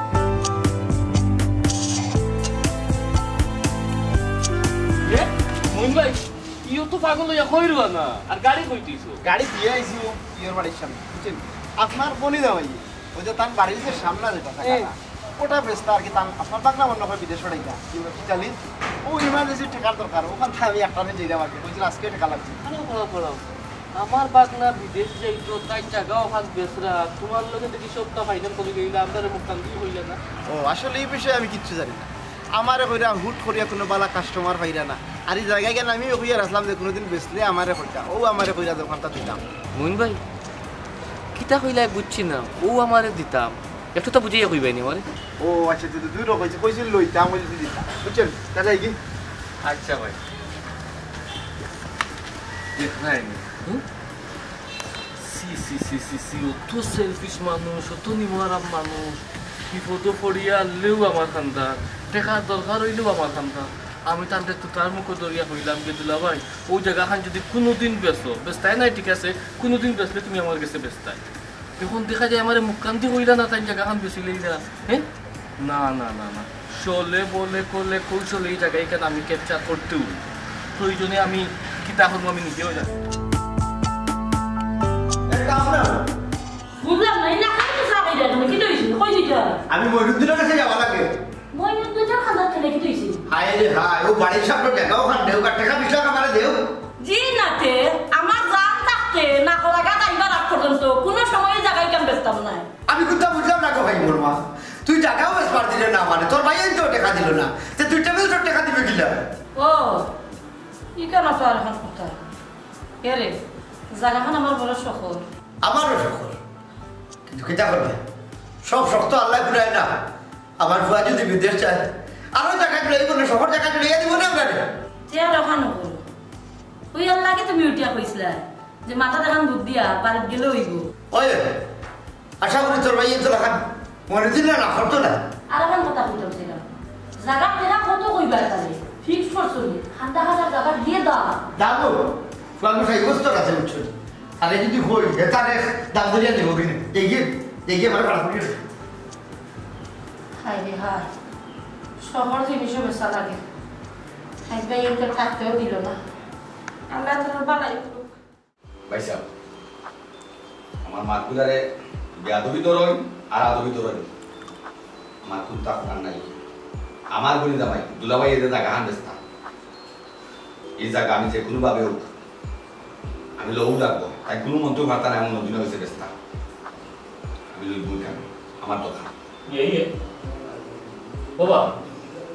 এ, মইন ভাই, ইও তো পাগল অইয়া কই রওয়ানা, আর গাড়ি কই থইছো? গাড়ি দিয়া আইছি অউ ইয়র বাড়ির সামনে, বুঝছইন? আপনার বইন জামাই, অউ যে তান বাড়ির যে সামনে যেটা থাকে না, ওটা বেচতা আর কি, তান আপনার বাগনা মনে হয় বিদেশ পাঠাইতা, ইটালি। অউ ইমার্জেন্সি টেকার দরকার, অখান থাকি আমি একটা দিন যাইরাম আর কি, কইছিল আইজকে টেকা লাগছে। আরে, খাড়াও, খাড়াও। আমার বাগনা বিদেশ যাইতো, তাইন জাগা অখান বেচরা, তুমার লগে দেখি সবটা ফাইনাল করি লইলা, আমরারে মুখখান দিয়া কইলা না। ও, আসলে ই বিষয়ে আমি কিচ্ছু জানি না। আমারে কইরা হুট করিয়া কুনু বালা কাস্টমার পাইরা না। আর ই জাগায় গেলে আমিও কইয়া রাখলাম যে কুনুদিন বেচলে আমারে কইতা। অউ আমারে কইরা দোকানটা দিতাম। মইন ভাই, কিতা কইলা বুঝছি না। অউ আমারে দিতাম। একটু তো বুঝাইয়া কইবায় নি আমারে। ও আচ্ছা, আচ্ছা, আচ্ছা, দুই রকম কইছে, কইছিল লইতাম, কইছিল দিতাম। বুঝছইন? তাইলে কি? আচ্ছা ভাই। দেখরায় নি। হুম? ছি, ছি, ছি, ছি, ছি, অত সেলফিশ মানুষ, অত নিমকহারাম মানুষ। বিপদো পড়িয়া আইলেও আমার কান্দার, টেকার দরকার অইলেও আমার কান্দার। আমি তানরে তুতার মুখো ধরিয়া কইলাম যে, "দুলাভাই, অউ জাগাখান যুদি কুনুদিন বেচো, বেচতায় নায় ঠিক আছে, কুনুদিন বেচলে তুমি আমার গেছে বেচতায়।" অখন দেখা যায় আমারে মুখকান্দি কইলা না, তাইন জাগাখান বেচিলাইলা। হে? না, না, না, না। ছলে বলে কলে কৌশলে ই জাগা ইখান আমি capture করতেউ। প্রয়োজনে আমি কিতা করমু আমি নিজেও জানি। বুঝলাম না, এই না খাইতে চা খাইতে তুমি কিতা অইছে? কই দিতা? আমি মইনুদ্দিনর গেছে যাওয়া লাগে। মইনুদ্দিনর কান্দাত গেলে কিতা অইছে? হায় রে হায়, অউ বাড়ির সামনে জাগা অখান দেও, আর টেকা বিশ লাখ আমারে দেও। জি না তে, আমার জান থাকতে না করা গাত আইবার আগ পর্যন্ত কুনু সময় জাগা ইখান বেচতাম নায়। আমি কুন্তা বুঝলাম না গো ভাই মোর মা, তুই জাগাও বেচবার দিলে না, মানে তোর ভাইয়ে তো টেকা দিল না, তে তুই টেবিল তোর টেকা দিবে কিলা? ও, ইখান তো আরখান কথা। এরে, জাগাখান আমার বড় শখর। আমারও শখর, কিন্তু কিতা করবে, সব শখ তো আল্লায় পুরায় না। আমার ফুয়া যুদি বিদেশ যায়, আরো জাগা জুড়াই বলে শখর জাগা জুড়াইয়া দিব না আমরা। তে আর অখান করো। অউ আল্লাহকে তুমি উঠিয়া কইছিলা যে মাথা দেখান বুদ্ধি দিয়া বাড়িত গেলে অইব। ওই, আশা করি তোর ভাইয়ে তো দেখান মনে দিল না, করতো না। আর অখান কথা কইতাম সেটা। জাগা ফেরা কত কইবা তাহলে? ফিক্স করছো নি? খান্দা খান্দা জাগা দিয়ে দাও। দাম তো, ফুয়া আমি সাব্যস্ত আছে, বুঝছো? আরে যুদি কই, হে তারে দাম ধরিয়া দিব কিনে। দেখিয়ে, দেখিয়ে আমার পাড়া করিয়ে। হায় রে হায়, শখর জিনিসও বেচা লাগে। আজ ভাই এনকে থাকতেও দিল না। আল্লাহ তাআলা বালাই করুক। ভাইসাব, আমার মাতগুলারে বেয়াদবি ধরইন আর আদবি ধরইন, আমার কুন্তা করার নাই। আমার বইন জামাই, দুলাভাই এদের জাগাখান বেচতা। ই জাগা আমি যে কুনুভাবে অউক, আমি লওয়া লাগবো। তাইন কুনু মন্ত্র পারতা না, এমন নদী নইছে বেচতা। আমি লইবো কেন? আমার দরকার। ইয়ে, ইয়ে। বাবা,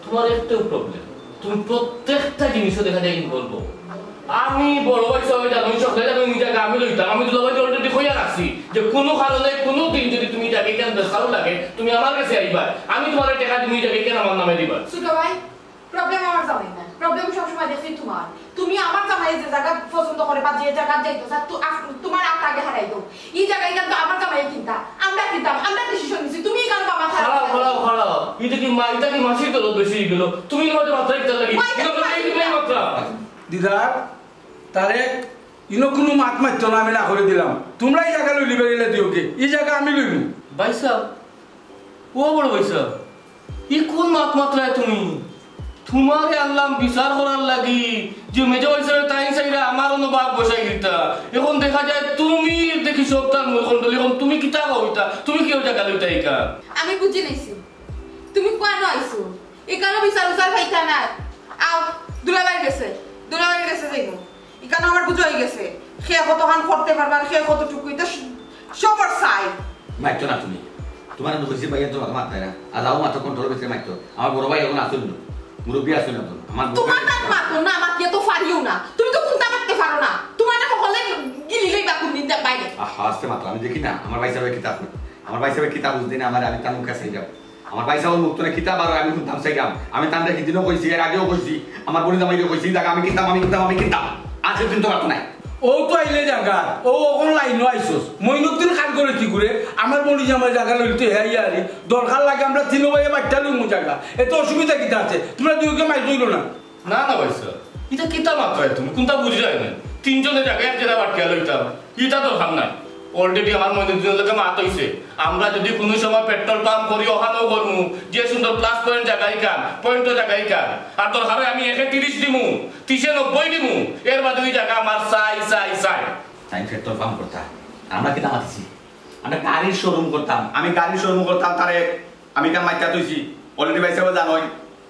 তুমার একটাউ প্রবলেম, তুমি প্রত্যেকটা জিনিসও দেখা যায় ইনভলভ অও। আমি বড় ভাইসাব, জানো, সকলে জানো, ই জাগা আমি লইতাম। আমি দুলাভাইরে already কইয়া রাখছি যে কুনু কারণে কুনু দিন যুদি তুমি ই জাগা ইখান বেচাও লাগে, তুমি আমার গেছে আইবা, আমি তুমারে টেকা দিমু, ই জাগা ইখান আমার নামে দিবা। ছোট ভাই, প্রবলেম আমার জামাই না, প্রবলেম সবসময় দেখছি তুমার। তুমি আমার জামাই যে জাগা পছন্দ করে বা যে জাগা যাইতো চায়, তু-, আপ-, তুমার আত আগে হারাই দেও। ই জাগা ইখান তো আমার জামাই কিনতা, আমরা কিনতাম, আমরা ডিসিশন নিছি, তুমি ইখান তো আমার খারাপ খারাপ, লাগে। খারাপ, খারাপ। ইটা কি মা, ইটা কি মাসির দরদ বেশি অইগেল? তুমি ইনো মাত্র মাতরায় কিতার লাগি? মা, ইনো মাত্র এই তুমি মাত্র। দিদার, তারেক, ইনো কুনু মাত মাততো না, আমি না করি দিলাম। তুমরা ই জাগা লইলিবায় গেলে দিওগি, ই জাগা আমি লইমু। ভাইসাব, ও বড় ভাইসাব, ই কুন মাত মাতরায় তুমি? তুমারে আনলাম বিচার করার লাগি, যে মেজো ভাইসাবে তাইন চাইরা আমার অনো বাঘ বসাই দিতা। অখন দেখা যায় তুমি দেখি সবতার মুখমণ্ডলী, অখন তুমি কিতা কইতা? তুমি কিওর জাগা লইতায় ইখান? আমি বুঝি লাইছি, তুমি কুয়ানো আইছো, ইখানো বিচার উচার পাইতায় না। আও, দুলাভাইর গেছে, দুলাভাইর গেছে যাইমু। ইখান আমার বুঝা অইগেছে, কে কতখান করতে পারবা আর কে কতটুকু, ইটা স-, সবর চাই। মাততো না তুমি। তুমারে তো কইছি ভাইয়া, তুমার মাততায় না। আর যাও মাতো কন্ট্রোল ভিতরে মাততো। আমার বড় ভাই অখন আছইন না। মুরব্বি আছইন না তো। আমার বড় তুমার ভাই তাত মাতো না, মাতিয়া তো পারিও না। তুমি তো কুন্তা মাততে পারো না। তুমারে হকলে গিলি লইবা কুনদিন দে-, বাইরে। আহা, আস্তে মাতো। আমি দেখি না, আমার ভাইসাবে কিতা কয়। আমার ভাইসাবে কিতা বুঝ দেইন আমারে, আমি তান মুখে চাই যাও। আমার ভাইসাবর মুখ থনে কিতা বারয় আমি হুনতাম চাইরাম। আমি তানরে হিদিনও কইছি, এর আগেও কইছি, আমার বইন জামাইরেও কইছি, ই জাগা আমি কিনতাম, আমি কিনতাম, আমি কিনতাম। আজ কিন্তু পারতো নায়। অউ তো আইলে জাগা, অউ অখন লাইনো আইছস। মইনুদ্দিন খান করে কি করে? আমার বইন জামাইর জাগা লইতে হে আইয়া আরি। দরকার লাগে আমরা তিনো ভাইয়ে বাট্টা লইমু জাগা। এত অসুবিধা কিতা আছে? তুমরা দুইওকে মাইর কইরো না। না, না ভাইসাব, ইটা কিতা মাতরায় তুমি? কুন্তা বুঝি যায় না। তিনজনে জাগা এক জাগা বাট্টা লইতাম। ইটা দরকার নাই। Already আমার মইনুদ্দিনর লগে মাত অইছে। আমরা যুদি কুনু সময় পেট্রোল পাম্প করি, অখানও করমু, যে সুন্দর প্লাস পয়েন্ট জাগা ইখান, পয়েন্টও জাগা ইখান। আর দরকার অয় আমি একে তিরিশ দিমু, তিশে নব্বই দিমু, এর বাদে ই জাগা আমার চাই, চাই, চাই। তাইন পেট্রোল পাম্প করতা, আমরা কিতা মাতিছি? আমরা গাড়ির শোরুম করতাম, আমি গাড়ির শোরুম করতাম, তারে আমি ইখান মাতিয়া থইছি, already ভাইসাবও জানইন,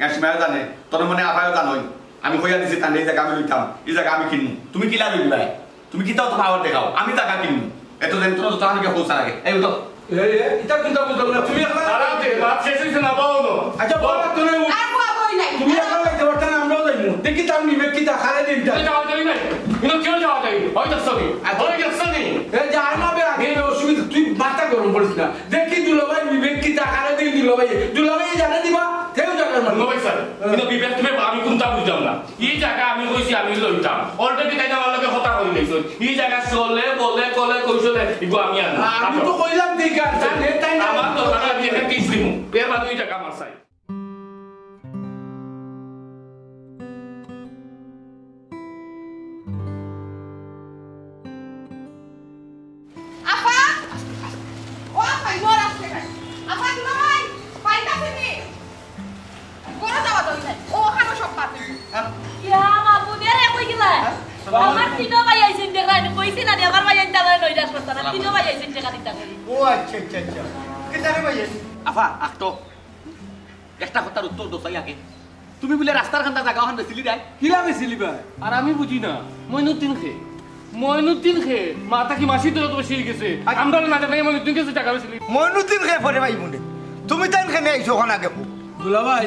এর সময়ও জানে, তোর মনে আপায়ও জানইন, আমি কইয়া দিছি তানরে ই জাগা আমি লইতাম, ই জাগা আমি কিনমু, তুমি কিলা লইবায়? তুমি কিতাও তো পাওয়ার দেখাও, আমি জাগা কিনমু। এত দিন তোরা তো তাহলে কেউ পৌঁছা লাগে। এই উঠো। এই, এই, ইটা কুন্তা বুঝলাম না। তুমি একলা খারাপ দে, ভাত শেষ অইছে না, বও না। আচ্ছা, বও না, তুমি উঠ। আর বও, বই নাই। তুমি একলা যাইতে পারতা না, আমরাও যাইমু। দেখি তার বিবেক কিতা, কারে দিন তা। তুমি যাওয়া যাই নাই। কিন্তু কেউ যাওয়া যাই। হয় দেখছো নি? আচ্ছা। হয় দেখছো নি? এই যে আয় না বে আগে, এই অসুবিধা, তুই মাথা গরম করিস না। দেখি দুলাভাই বিবেক কিতা, কারে দিন দুলাভাই। দুলাভাই জানে দিবা, তেও জানে না। দুলাভাই কিন্তু বিবেক তুমি আমি কুনতা বুঝলাম না। ই জাগা আমি কইছি আমি লইতাম। Already তাইন আমার লগে কথা কই দিছইন। ই জাগা চলে, বলে, কলে, কৌশলে, ইগু আমি আনমু। আমি তো কইলাম ঠিক আছে, তাইন, তাইন আমার দরকার, আমি একটা কিস দিমু। এর বাদে ই জাগা আমার চাই। আফা! ও আফা, ইনো রাখছে না। আফা, দুলাভাই, পাইতাছি নি? ঘরো যাওয়া দরকার। ও, ওখানো সব পাবে। হ্যাঁ? ইয়া, মাবুদ, এরে কই গেলা? হ্যাঁ? আমার তিনো ভাই আইছইন, দেখরা নি, কইছি না নি, আমার ভাই আইন তারা নৈরাশ করতা না, তিনো ভাই আইছইন, টেকা দিতা করি। ও আচ্ছা, আচ্ছা, আচ্ছা। কে জানে ভাই আইন? আফা, আখতো। একটা কথার উত্তর দেও চাই আগে। তুমি বুলে রাস্তার কান্দা জাগা অখান বেচিলি দায়? কিলা বেচিলি বা? আর আমি বুঝি না। মইনুদ্দিন খে? মইনুদ্দিন খে? মাথা কি মাছি ধরে তো বসে গেছে? আচ্ছা। আমরা না জানাই মইনুদ্দিন খে জাগা বেচিলি। মইনুদ্দিন খে পরে ভাই মনে। তুমি তাইন কেনে আইছো অখান আগে কও। দুলাভাই,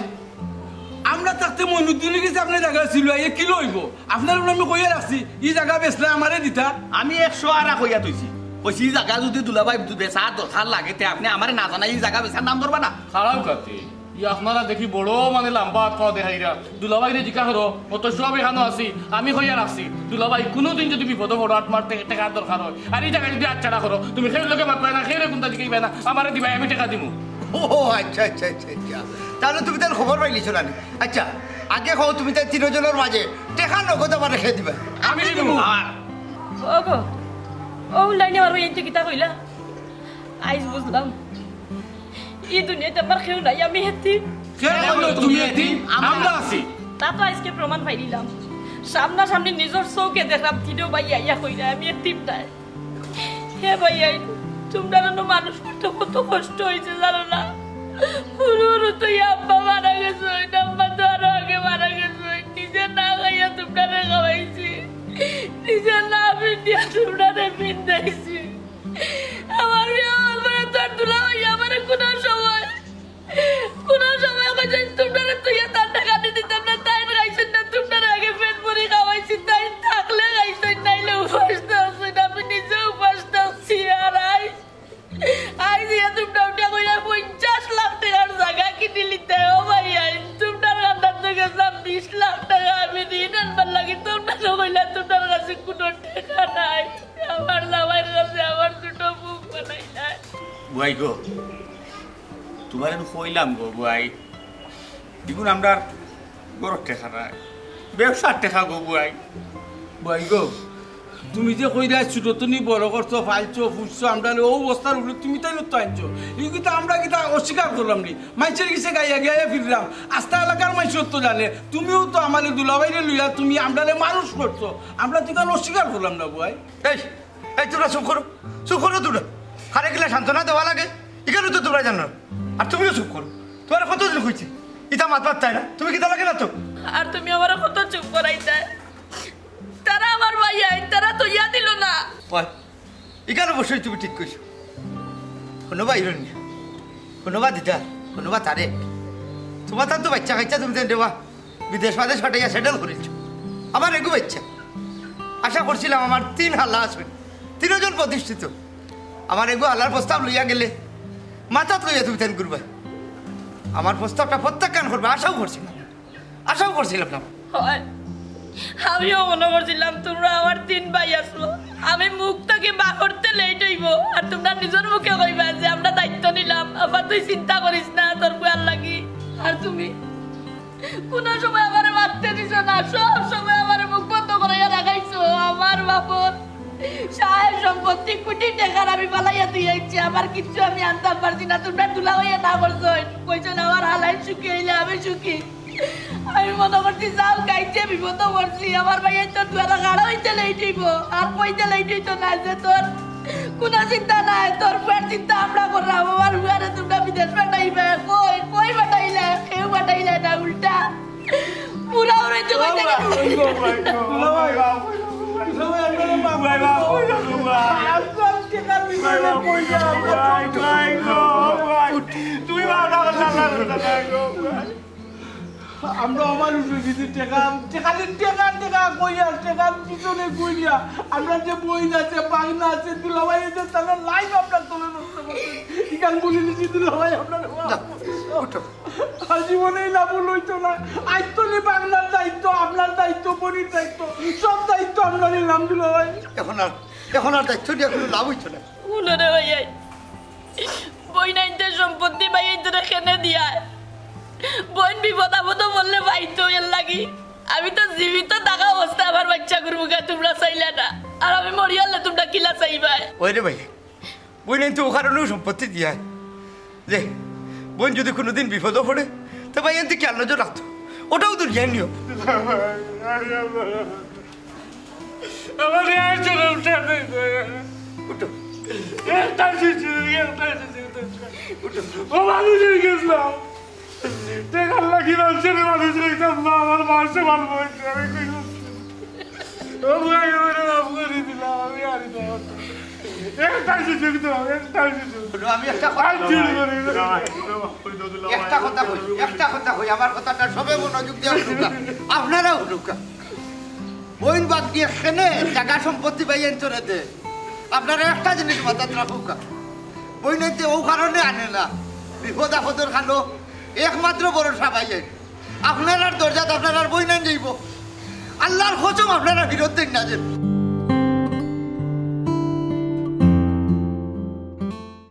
আমরা থাকতে মইনুদ্দিনর গেছে আপনে জাগা ছিল, ইয়ে কি লইব? আপনার উপরে আমি কইয়া রাখছি, ই জাগা বেচলে আমারে দিতা। আমি একশো আরা কইয়া থইছি। কইছি, ই জাগা যদি দুলাভাই বেচা দরকার লাগে, তে আপনে আমারে না জানাই ই জাগা বেচার নাম ধরবা না। খাড়াও কাতে, ই আপনারা দেখি বড় মানে লম্বা আত পাও দেখাইরা। দুলাভাইরে জিকা করো, অত সব এখানো আছি, আমি কইয়া রাখছি। দুলাভাই, কুনুদিন যদি বিপদো পড়ো, আর তোমার টে-, টেকার দরকার হয়, আর ই জাগা যদি আচ্ছাড়া করো, তুমি খেয়ে লোকে মাতবায় না, খেয়ে কুনটা দিকেই না, আমারে দিবাই, আমি টেকা দিমু। ও আচ্ছা, আচ্ছা, আচ্ছা, আচ্ছা। তাহলে তুমি তার খবর পাইলিছো না নি? আচ্ছা, আগে কও তুমি তাই তিনজনর মাঝে টেকা নগদ আমারে কে দিবা? আমি দিমু। আর ওগো, ও লাইনে আমার ভাই এনতে কিতা কইলা? আইজ বুঝলাম, ই দুনিয়াত আমার কেউ নাই, আমি এতিম। কে কইলো তুমি এতিম? আমরা আছি। তা তো আইজকে প্রমাণ পাইলিলাম, সামনাসামনি নিজর চউখে দেখলাম, তিনো ভাই আইয়া কইরা আমি এতিম নায়। হে ভাইয়াইন, তুমরারে মানুষ করতে কত কষ্ট অইছে জানো না? হুরু হুরু তো ই আব্বা মারা গেছইন, আব্বা তো আরো আগে মারা গেছইন। নিজে না খাইয়া তুমরারে খাওয়াইছি, নিজে না পিন্দিয়া তুমরারে পিন্দাইছি। আমার বিয়া হওয়ার পরে তোর দুলাভাই আমারে কুনু সময় কুনু সময় কইছইন, তুমরারে থইয়া তার টেকা দিতাম না, তাইন খাইছইন না, তুমরারে আগে পেট ভরি খাওয়াইছি, তাইন থাকলে খাইছইন, নাইলে উপাস থাকছইন, আমি নিজে উপাস থাকছি। আর আইজ, আইজ ইয়া তুমরা উঠা কইরা পঞ্চাশ লাখ টেকার জাগা কিনিলিতায়, ও ভাইয়াইন, তুমরার কান্দাত তো গেছলাম বিশ লাখ টেকা আমি ঋণ আনবার লাগি, তুমরা তো কইলা তুমরার কাছে কুনু টেকা নাই, আমার জামাইর কাছে আমার ছোট বউ বানাইলায়। বুয়াই গো, তুমারে আমি কইলাম গো বুয়াই, ইগুন আমরার ঘরর টেকা নায়, ব্যবসার টেকা গো বুয়াই। বুয়াই গো, তুমি যে কইরায় ছোট তনি বড় করছো, পালছো, পুষছো, আমরারে অউ অবস্থার উপরে তুমি তাইন তো আনছো। ই কিতা আমরা কিতা অস্বীকার করলাম নি? মাইনষর গেছে গাইয়া গাইয়া ফিরলাম, আস্তা এলাকার মাইনষে তো জানে। তুমিও তো আমারে দুলাভাইরে লইয়া তুমি আমরারে মানুষ করছো, আমরা তো ইখান অস্বীকার করলাম না বুয়াই। এই, এই, তুমরা চুপ করো, চুপ করো তুমরা। হারে কিলা সান্ত্বনা দেওয়া লাগে, ইখানও তো তুমরা জানো না। আর তুমিও চুপ করো। তুমারে কতদিন কইছি, ইতা মাত মাততায় না, তুমি কিতা লাগে না তো? আর তুমি আমারে কত চুপ করাইতায়? তারা আমার ভাইয়াইন, তারা থইয়া দিলো না। অয়, ইখান অবশ্যই তুমি ঠিক কইছো। হুনো বা হিরন মিয়া, হুনো বা দিদার, হুনো বা তারেক, তুমার তান তো বাইচ্চা কাইচ্চা তুমি দেন দেবা। বিদেশ বাদেশ পাঠাইয়া settle করিলছো। আমার এগু বাইচ্চা। আশা করছিলাম আমার তিন হালা আছইন, তিনজন প্রতিষ্ঠিত। আমার এগু হালার প্রস্তাব লইয়া গেলে মাথাত লইয়া তুমি তাইন ঘুরবায়। আমার প্রস্তাবটা প্রত্যাখ্যান করবায়, আশাও করছিলাম, আশাও করছিলাম না। অয়, আমিও মনো করছিলাম তুমরা আমার তিন ভাই আছো, আমি মুখ থাকি বার করতে late অইবো, আর তুমরা নিজর মুখে কইবায় যে আমরা দায়িত্ব নিলাম। আফা, তুই চিন্তা করিস না তোর পুয়ার লাগি। আর তুমি কুনু সময় আমারে মাততে দিছো না, সব সময় আমারে মুখ বন্ধ করাইয়া রাখাইছো। আমার বাপর সহায় সম্পত্তি কুটি টেকার আমি ফালাইয়া দিয়া আইছি, আমার কিচ্ছু আমি আনতাম পারছি না। তুমরা দুলাভাইয়ে না করছইন, কইছইন আমার হালাইন সুখী অইলে আমি সুখী। আমি মনো করছি চাউল খাইতে বিপদো পড়ছি, আমার ভাইয়াইন্তর দুয়ারো খাড়া অইতে late অইবো, আর কইতে late অইতো না যে তোর কুনু চিন্তা নাই, তোর পুয়ার চিন্তা আমরা করলাম। আমার পুয়ারে তুমরা বিদেশ পাঠাইবায়, কই, কই পাঠাইলায়? কেউ পাঠাইলায় না, উল্টা পুরা উড়াইতে কইতে আমরা অমানুষ অই গেছি, টেকা, টেকা, টেকা কইয়া, টেকার পিছনে ঘুরিয়া, আমরা যে বইন আছে, ভাগনা আছে, দুলাভাই আছে, তারা life আমরা তুলে নষ্ট করছি। ইখান বলি দিছি দুলাভাই, আমরা যাও, উঠো। জীবনে ইলা ভুল অইতো না। আইজ তনে আপনার দায়িত্ব, আপনার দায়িত্ব, বইনর দায়িত্ব, সব দায়িত্ব আপনার নিলাম দুলাভাই। এখন আর এখন আর দায়িত্ব নিয়া কুনু লাভ অইতো না। হুনো রে ভাইয়াইন, বইনাইন্তর সম্পত্তি ভাইয়াইন্তরে কেনে দিয়ায়? বইন বিপদ আপদো পড়লে পাইতো, এরলাগি। আমি তো জীবিত থাকা অবস্থায় আমার বাচ্চাগুর মুখে তুমরা চাইলা না, আর আমি মরিয়ালে তুমরা কিলা চাইবায়? ওই রে ভাই, বইনাইন্তে অউ কারণেউ সম্পত্তি দিয়ায় যে বইন যুদি কুনুদিন বিপদো পড়ে, তে ভাইয়াইন্তে খিয়াল নজর রাখতো। অটাউ দুনিয়ার নিয়ম। আমার এই আয়োজনে উঠে নেই। উঠো। একটা শিশু, একটা শিশু। উঠো। ও মানুষ অই গেছিলাম। টেকার লাগি মানুষের মানুষ অইতাম না, আমার মাসে মানুষ অইছে। আমি কই করছি? ও ভাই, আমারে মাফ করি দিলাম, আমি আর দিতাম না। একটা শিশু তো, একটা শিশু। উঠো, আমি একটা কথা আর জোর করি। একটা কথা কই, একটা কথা কই, আমার কথাটা সবে মনোযোগ দিয়া হুনউক্কা। আপনারা হুনউক্কা। বইন বাদ দিয়া কেনে জাগা সম্পত্তি ভাইয়াইন্তরে দে। আপনারা একটা জিনিস মাথাত রাখউক্কা, বইনাইন্তে অউ কারণে আনে না, বিপদ আপদর কালো একমাত্র ভরসা ভাইয়াইন। আপনারার দরজাত আপনারার বইনাইন যাইবো, আল্লার কসম আপনারা ফিরত দেইন না যেন।